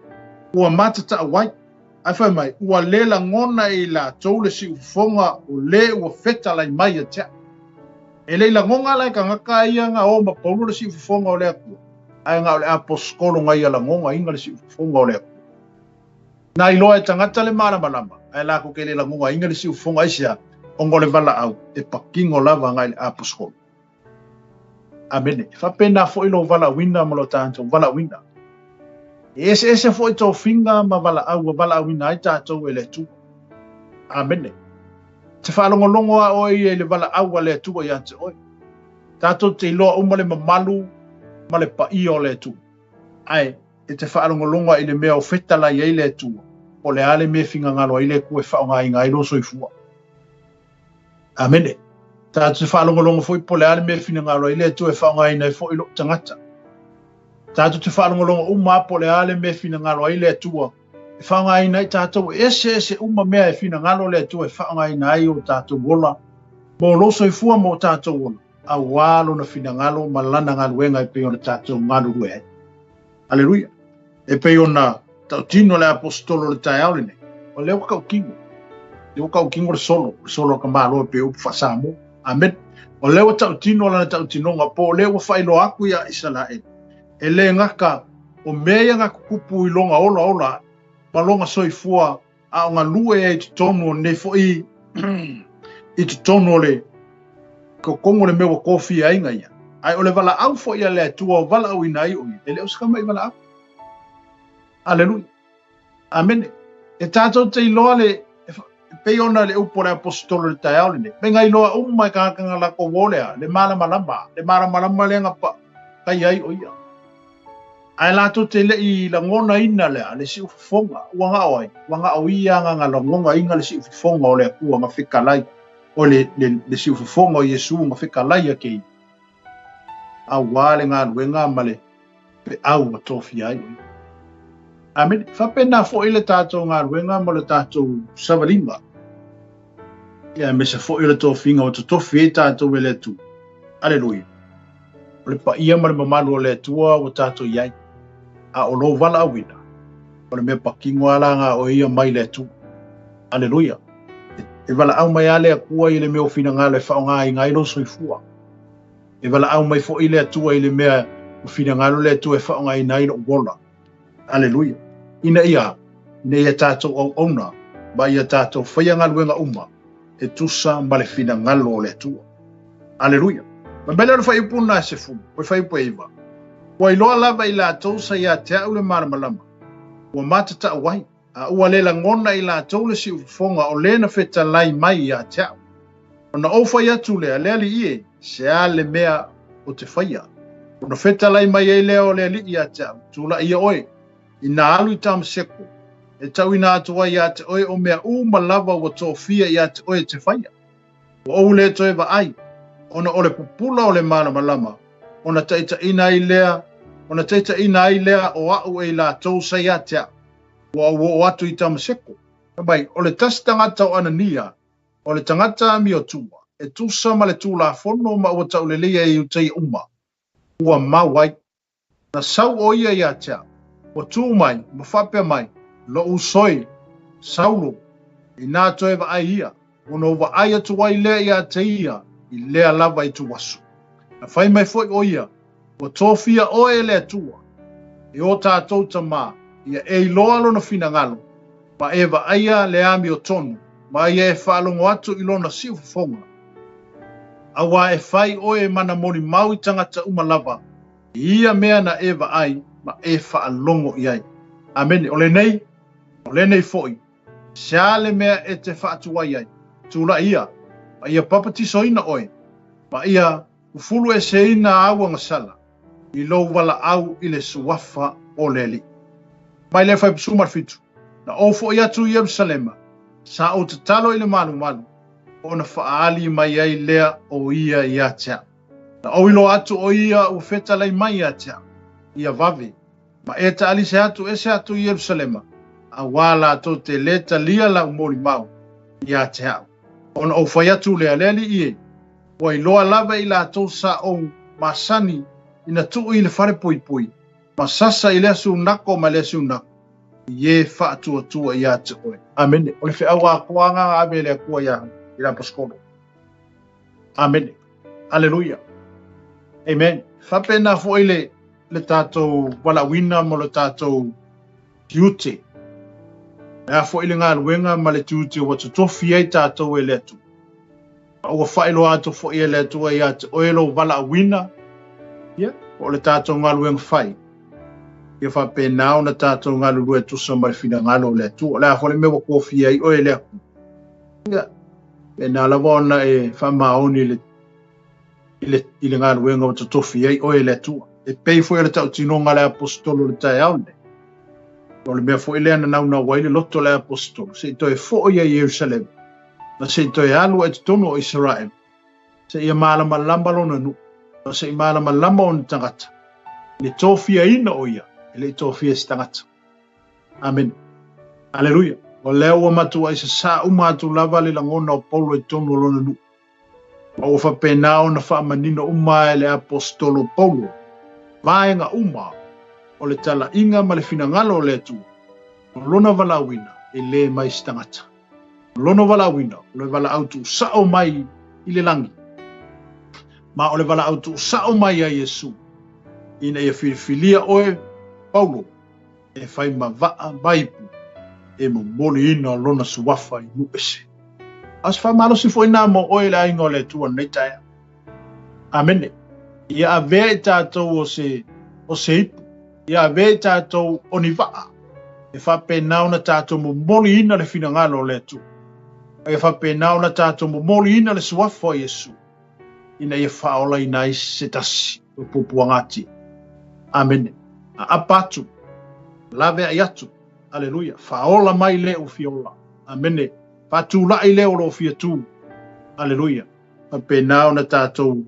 A: ua matatau ai. Ae fai mai, ua le lagona e i latou le siufofoga o le ua fetalai mai ia te a'u. E le i lagona la e tagata ia na o ma Paulo le siufofoga o le Atua, ae na o le aposetolo na ia lagonaina le siufofoga o le Atua. Na iloa e tagata le malamalama, ae latou te le lagonaina le siufofoga aisea, ona o le valaau e patino lava agai le aposetolo. Amene. E faapena foi lou valaauina ma lo tatou valaauina. E eseese foi tofiga ma valaau ua valaauina ai tatou e le Atua. Amene. Te faalogologo a oe ia i le valaau a le Atua ia te oe. Tatou te iloa uma le mamalu ma le paia o le Atua. Ae e te faalogologo i le mea o fetalai ai le Atua, po o le a le mea e finagalo ai le Atua e faaaogaina ai lou soifua. Amene. Tatou te faalogologo foi po o le a le mea e finagalo ai le Atua e faaaogaina ai foi lou tagata. Tatou te faalogologo uma lava po o le a le mea e finagalo ai le Atua e faaaogaina ai tatou. E eseese uma mea e finagalo le Atua e faaaogaina ai o tatou ola, mo lou soifua ma o tatou ola, aua lona finagalo ma lana galuega e pei ona tatou galulue ai. Aleluia. E pei ona tautino le aposetolo o le taeao lenei, o lea ua tautino. Lea ua tautino le solo, le solo a ka Malo e pei upu faa-Samoa. Amen. O lea ua tautino lana tautinoga, po o lea ua faailoa atu ia Isaraelu. E le gata o mea ia na tutupu i lona olaola ma lona soifua a o galue ai i totonu o lenei foi i totonu o le totonu o le mea ua tofia ai na ia. Ae o le valaau foi a le Atua o valaauina ai o ia, e le o se tama'i valaau. Aleluia. Amene. E tatou te iloa le e pei ona le upu o le aposetolo i le taeao lenei. Mai na iloa uma e tagata na latou o lea, le malamalama, le malamalama lea na pa kai ai o ia. Ae latou te le i lagonaina lea, le siufofoga, ua gao ai, ua gao ia nga lagonaina le siufofoga o le Atua na fetalai, o le, le, le siufofoga o Iesu na fetalai ia ke ia. Aua le galuega ma le peau ua tofia ai o ia. Amene. Faapena foi le tatou galuega ma le tatou savaliga. Ia, aemaise foi o le tofiga ua totofi ai tatou e le Atua. Aleluia. O le paia ma le mamalu o le Atua ua tatou i ai. A o lou valaauina, o le mea patino lava la na oe ia mai le Atua. Aleluia. E valaau mai lava le Atua i le mea o finagalo e faaaogaina ai lou soifua. E valaau mai foi le Atua i le mea o finagalo le Atua e faaaogaina ai lou ola. Aleluia. Ina ia, ina ia tatou auauna ma ia tatou faia galuega uma e tusa ma le finagalo o le Atua. Aleluia. Fai mai lea o le fuaiupu lena e 10, o le fuaiupu e 9, Ua iloa lava i latou sa ia te au le malamalama, ua matatau ai, a ua le lagona i latou le siufofoga o le na fetalai mai ia te au. Ona ou fai atu lea, Le Alii e, se a le mea ou te faia? Ona fetalai mai ai lea o le Alii ia te au, Tulai ia oe, ina alu i Tamaseko, e tauina atu ai ia te oe o mea uma lava ua tofia ia te oe e te faia. Ua ou le toe vaai, ona o le pupula o le malamalama, ona taitaiina ai lea, ona taitaiina ai lea o au e i latou sa ia te au. Ua ou oo atu i Tamaseko. Fai mai, o le tasi tagata o Anania, o le tagata amiotua, e tusa ma le Tulafono ma ua tauleleia e Iutaia uma, ua mau ai. Na sau ʻo ia ia te au, ua tu mai ma faapea mai, Loʻu uso e, Saulo, inā toe vaai ia, ona ou vaai atu ai lea ia te ia i lea lava ituaso. Na fai mai foi ʻo ia, Ua tofia ʻoe e le Atua, e o tātou Tamā, ia e iloa lona finagalo, ma e vaaia le amiotonu, ma ia e faalogo atu i lona siufofoga. Auā e fai ʻoe e mana molimau i tagata uma lava, i ia mea na e vaai ma e faalogo i ai. Amene. O lenei, o lenei foi, se a le mea e te faatuai ai, tulai ia, ma ia papatisoina ʻoe, ma ia fufulueseina āu agasala i lou valaau i le suafa o le Alii. Mai le fuaiupu 17, Na ou foi atu i Ierusalema, sa ou tatalo i le malumalu, ona faaali mai ai lea o ia ia te au. Na ou iloa atu o ia ua fetalai mai ia te au, ia vave, ma e taalise atu ese atu i Ierusalema, auā latou te lē talia lau molimau ia te au. Ona ou fai atu lea, Le Alii e, ua iloa lava i latou sa ou masani ina tuu i le fale poipoi, ma sasa i lea sunako ma lea sunako, i e faatuatua ia te oe. Amene. O le feau atoa agaga ave e le Atua ia i le aposetolo. Amene. Aleluia. Amen. Faapena foi le le tatou valaauina ma le tatou tiute. E a foi le galuega ma le tiute ua totofi ai tatou e le Atua. Ma ua faailoa atu foi e le Atua ia te oe lou valaauina, ia, po o le tatou galuega fai, ia faapena ona tatou galulue e tusa ma le finagalo o le Atua. O le a foi le mea ua tofia ai oe e le Atua, ia, faapena lava ona e faamaoni i le i le, i le galuega ua totofi ai oe e le Atua. E pei foi o le tautinoga a le aposetolo i le taeao lenei. O le mea foi lea na naunau ai le loto o le aposetolo, se i toe foi ia i Ierusalema, ma se i toe alu ai i totonu o Isaraelu, seia malamalama lona nuu, ma se i malamalama ona tagata, i le tofiaina o ia, e le i tofia e se tagata. Amene. Aleluia. O lea ua matuai sasā uma atu lava le lagona o Paulo i totonu o lona nuu. Ma ua faapena ona faamanino uma e le aposetolo Paulo vaega uma o le talaiga ma le finagalo o le Atua, o lona valaauina e le mai se tagata. O lona valaauina o le valaau tuusao mai i le lagi, ma o le valaau tuusao mai ia Iesu, ina ia filifilia oe, Paulo, e fai ma vaa ma ipu e momoliina lona suafa i nuu ese. A o se faamalosi foi lena mo oe le aiga o le Atua i lenei taeao. Amene. Ia avea i tatou o se, o se ipu. Ia avea i tatou o ni vaa e faapena ona tatou momoliina le finagalo o le Atua. Ia faapena ona tatou momoliina le suafa o Iesu ina ia faaolaina ai se tasi o puapuaga ati. Amene. Aapa atu, laveai atu, aleluia, faaola mai le ua fia ola. Amene. Faatulai le o lo o fia tu. Aleluia. Faapena ona tatou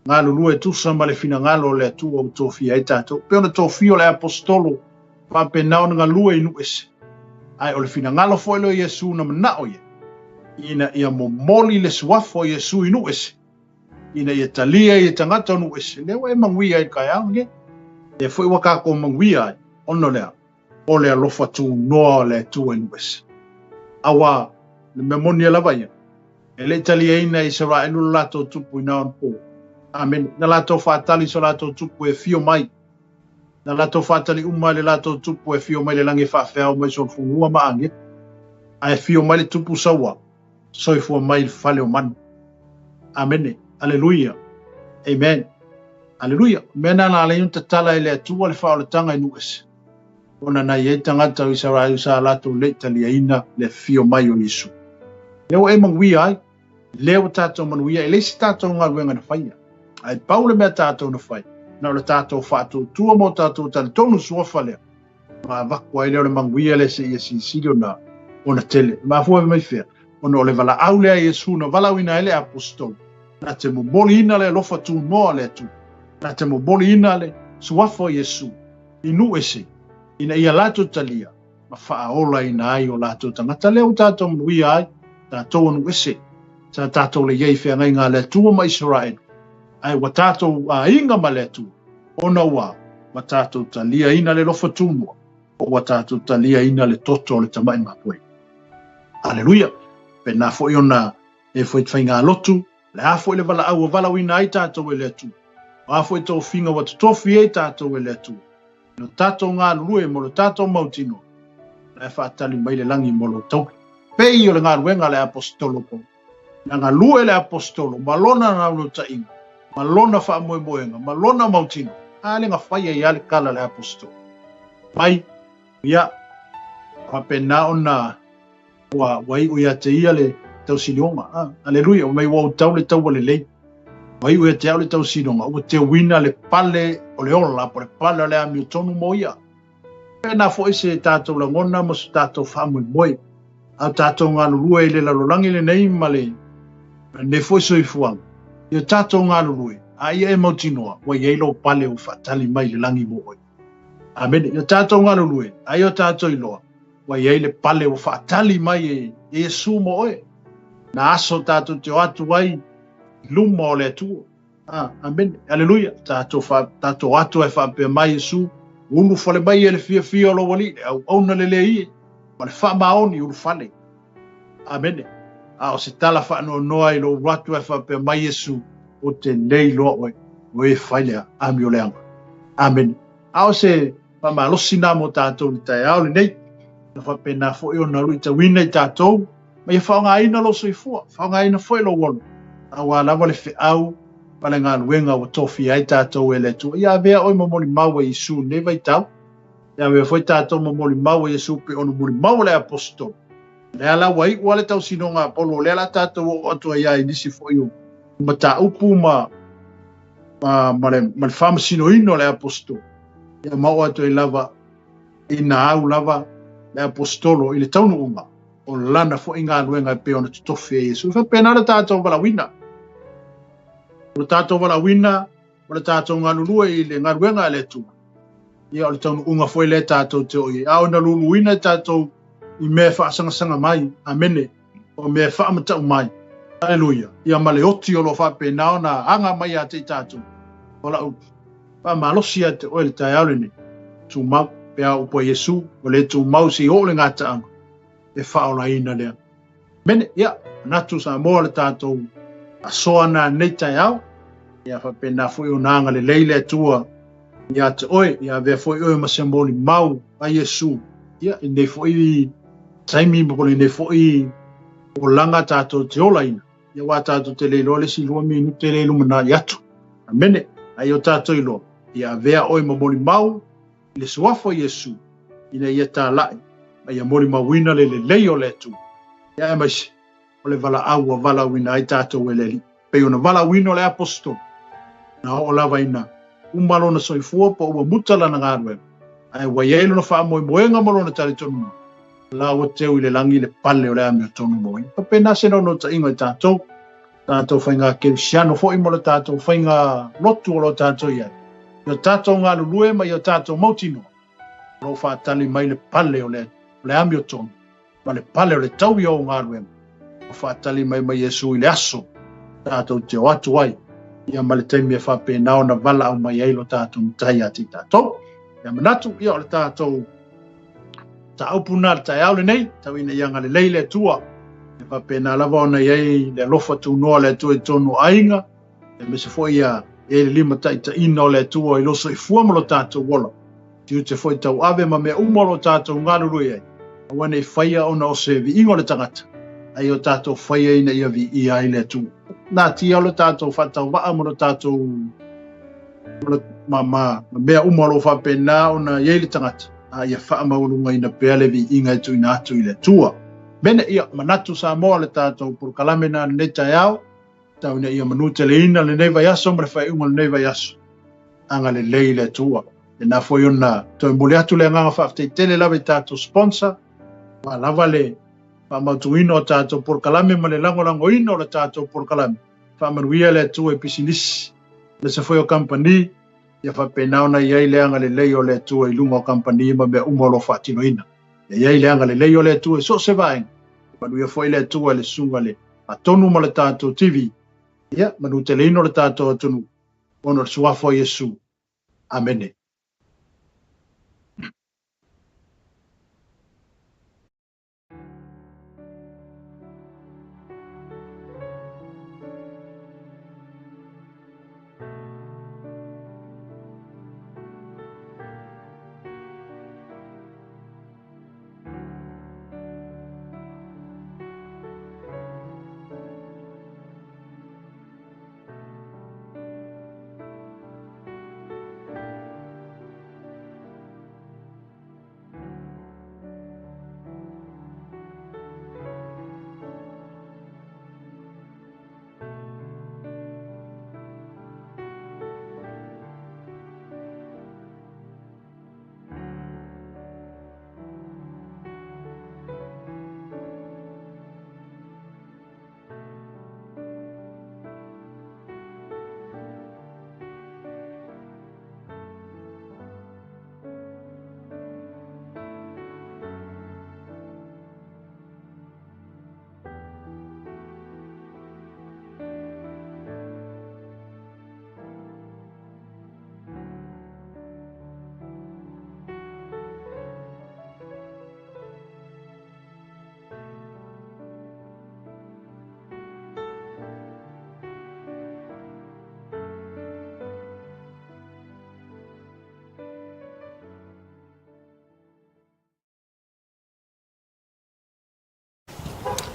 A: galulue e tusa ma le finagalo o le Atua ua tofia ai tatou. Pei ona tofia o le aposetolo, faapena ona galue i nuu ese. Ae o le finagalo foi lea o Iesu na manao ia, ina ia momoli le suafa o Iesu i nuu ese, ina ia talia i e tagata o nuu ese. Lea ua e manuia ai i le taeao lenei. Lea foi ua tatou manuia ai, ona o le a? O le alofa tunoa o le Atua i nuu ese. Auā, le mea moni lava ia, e le i taliaina e Isaraelu lo latou tupu i na ona po. Amene. Na latou faatali so latou tupu e afio mai. Na latou faatali uma le latou tupu e afio mai le lagi e faafeao mai solofonua ma agelu. Ae afio mai le tupu saua, soifua mai i le fale o manu. Amene. Aleluia. Amen. Aleluia. Mea na la alai ona tatala e le Atua le faaolataga i nuu ese. Ona na i ai tagata o Isaraelu sa latou le i taliaina le afio mai o Iesu. Lea ua e manuia ai, lea ua tatou manuia, e leai se tatou galuega na faia. Ae pau le mea tatou na fai, na o le tatou faatuatua ma o tatou talitonu suafa lea, ma avatu ai lea o le manuia lea seia silisili ona ona tele. E mafua mai fea? Ona o le valaau lea a Iesu na valaauina ai le aposetolo, na te momoliina le alofa tunoa o le Atua, na te momoliina le suafa o Iesu i nuu ese, ina ia latou talia ma faaolaina ai o latou tagata. Lea ua tatou manuia ai, tatou o nuu ese, sa tatou le i ai i feagaiga a le Atua ma Isaraelu, ae ua tatou aiga ma le Atua, ona ua ua tatou taliaina le alofa tunoa, po ua tatou taliaina le toto o le tamai mapuega. Aleluia! Pena foi ona e foi faigalotu, le a foi le valaau ua valaauina ai tatou e le Atua, o a foi tofiga ua totofi ai tatou e le Atua, lo tatou galulue mo lo tatou mautinoa, la e faatali mai le lagi mo lo tauli. Pei o le galuega a le aposetolo Paulo. Na galue le aposetolo ma lona naunautaiga, ma lona faamoemoega, ma lona mautinoa. A le na fai ai lava le tala a le aposetolo. Mai, ia, faapena ona ua, ua iu ia te ia le tausilioga. Ah, aleluia, ua mai ua ou tau le taua lelei. Ua iu ia te au le tausilioga, ua teuina le pale o le ola, po le pale o le amiotonu mo ia. Pena foi se tatou lagona ma se tatou faamoemoe. A o tatou galulue i le lalolagi lenei ma le lenei foi soifuaga. Ia tatou galulue, a ia e mautinoa, ua i ai lou pale ua faatali mai i le lagi mo oe. Amene. Ia tatou galulue, a ia tatou iloa, ua i ai le pale ua faatali mai e Iesu mo oe. Na aso tatou te o atu ai i luma o le Atua. Ah, amene. Aleluia. Tatou fa, tatou atu ai faapea mai Iesu, ulufale mai e le fiafia o lou Alii, le auauna lelei e, ma le faamaoni ulufale. Amene. A o se tala faanoanoa i lou atu ai faapea mai Iesu, o te le iloa oe, o e fai le amioleaga. Amene. A o se faamalosi na mo tatou i le taeao lenei, na faapena foi ona luitauina i tatou, ma ia faaaogaina lou soifua, faaaogaina foi lou ola, aua lava le feau ma le galuega ua tofia ai tatou e le Atua. Ia avea oe ma molimau a Iesu i lenei vaitau, ia avea foi tatou ma molimau a Iesu pei ona molimau a le aposetolo. Lea la ua iu lava le tausinoga a Paulo, lea la tatou oo atu ai lava i nisi foi o mataupu ma ma, ma le, ma le faamasinoina o le aposetolo. Ia ma oo atu ai lava ina au lava le aposetolo i le taunuuga o lana foi galuega e pei ona totofi e Iesu. E faapena le tatou valaauina. O le tatou valaauina, o le tatou galulue i le galuega a le Atua. Ia o le taunuuga foi lea tatou te oo i ai. A ona luluina i tatou i mea e faasagasanga mai. Amene. O mea e faamatau mai. Aleluia. Ia ma le oti o lo o faapena ona aga mai ia te i tatou. O lau faamalosi ia te oe le taeao lenei. Tumau, pe a upu a Iesu, o le tumau se i oo le gataaga e faaolaina lea. Mene, ia, manatu Samoa le tatou asoa na nei taeao. Ia faapena foi ona agalelei le Atua ia te oe, ia avea foi oe ma se molimau a Iesu. Ia, i lenei foi taimi po o lenei foi olaga tatou te olaina. Ia aua tatou te le iloa le isi 2 minute lea i lumanai atu. Amene. A ia o tatou iloa, ia avea oe ma molimau i le suafa o Iesu, ina ia talai ma ia molimauina le lelei o le Atua. Ia aemaise o le valaau ua valaauina ai tatou e le Alii. Pei ona valaauina o le aposetolo, na oo lava ina uma lona soifua po ua muta lana galuega, ae ua i ai lona faamoemoega ma lona talitonuga, la ua teu i le lagi le pale o le amiotonu mo ia. Faapena se naunautaiga i tatou, tatou faiga kerisiano foi mo le tatou faiga lotu o lo tatou i ai. I o tatou galulue ma i o tatou mautinoa, o lo o faatali mai le pale o le, o le amiotonu ma le pale o le taui o galuega, o faatali mai ma Iesu i le aso tatou te o atu ai, ia ma le taimi e faapena ona valaau mai ai lo tatou Matai ia te i tatou. Ia manatu, ia o le tatou mataupu na le taeao lenei, tau ina ia agalelei le Atua, e faapena lava ona i ai le alofa tunoa o le Atua i totonu o aiga, aemaise foi ia i ai le limataitaiina o le Atua i lo soifua ma lo tatou ola. tiute foi tauave ma mea uma o lo o tatou galulue ai, aua ne i faia ona o se viiga o le tagata, a ia o tatou faia ina ia viia ai le Atua. Natia lo tatou faatauvaa ma lo tatou ma, ma, ma mea uma o lo o faapena ona i ai le tagata, a ia faamaualugaina pea le viiga e tuuina atu i le Atua. Mene ia manatu Samoa le tatou polokalame na lenei taeao, tau ina ia manuteleina lenei vaiaso ma le faaiuga o lenei vaiaso. Agalelei le Atua. Lena foi ona toe momoli atu le agaga faafetai tele lava i tatou sponsor, aua lava le faamautuina o tatou polokalame ma le lagolagoina o le tatou polokalame. Faamanuia le Atua i pisinisi, aemaise foi o kamupani, ia faapena ona i ai le agalelei o le Atua i luga o kamupani ma mea uma o lo o faatinoina. Ia i ai le agalelei o le Atua i so o se vaega. Manuia foi le Atua i le susuga i le Faatonu ma le tatou TV, ia manuteleina o le tatou atunuu ona o le suafa o Iesu. Amene.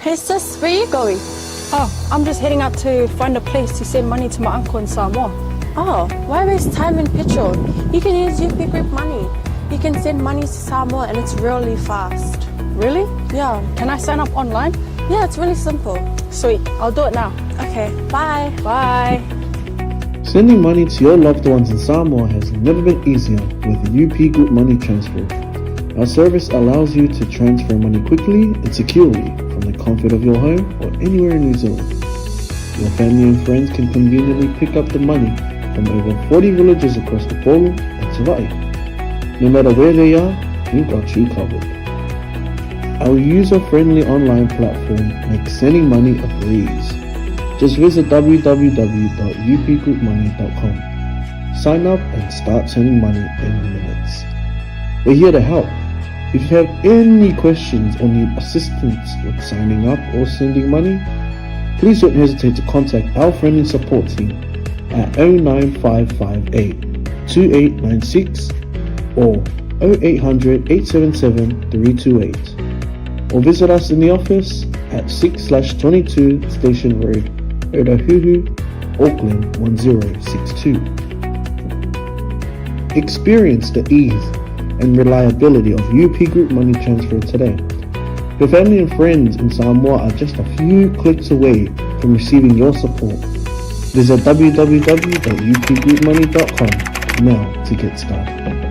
B: Hey sis, where you going?
C: Oh, I'm just heading out to find a place to send money to my uncle in Samoa.
B: Oh, why waste time and petrol? You can use UP Group Money. You can send money to Samoa and it's really fast.
C: Really?
B: Yeah.
C: Can I sign up online?
B: Yeah, it's really simple.
C: Sweet, I'll do it now.
B: Okay, bye.
C: Bye.
D: Sending money to your loved ones in Samoa has never been easier with UP Group Money Transfer. Our service allows you to transfer money quickly and securely from the comfort of your home or anywhere in New Zealand. Your family and friends can conveniently pick up the money from over 40 villages across the Upolu and Savaii. No matter where they are, we've got you covered. Our user-friendly online platform makes sending money a breeze. Just visit www.upgroupmoney.com. Sign up and start sending money in minutes. We're here to help. If you have any questions or need assistance with signing up or sending money, please don't hesitate to contact our friendly support team at 09558 2896 or 0800 877 328 or visit us in the office at 6/22 Station Road, Otahuhu, Auckland 1062. Experience the ease and reliability of UP Group Money Transfer today. Your family and friends in Samoa are just a few clicks away from receiving your support. Visit www.upgroupmoney.com now to get started.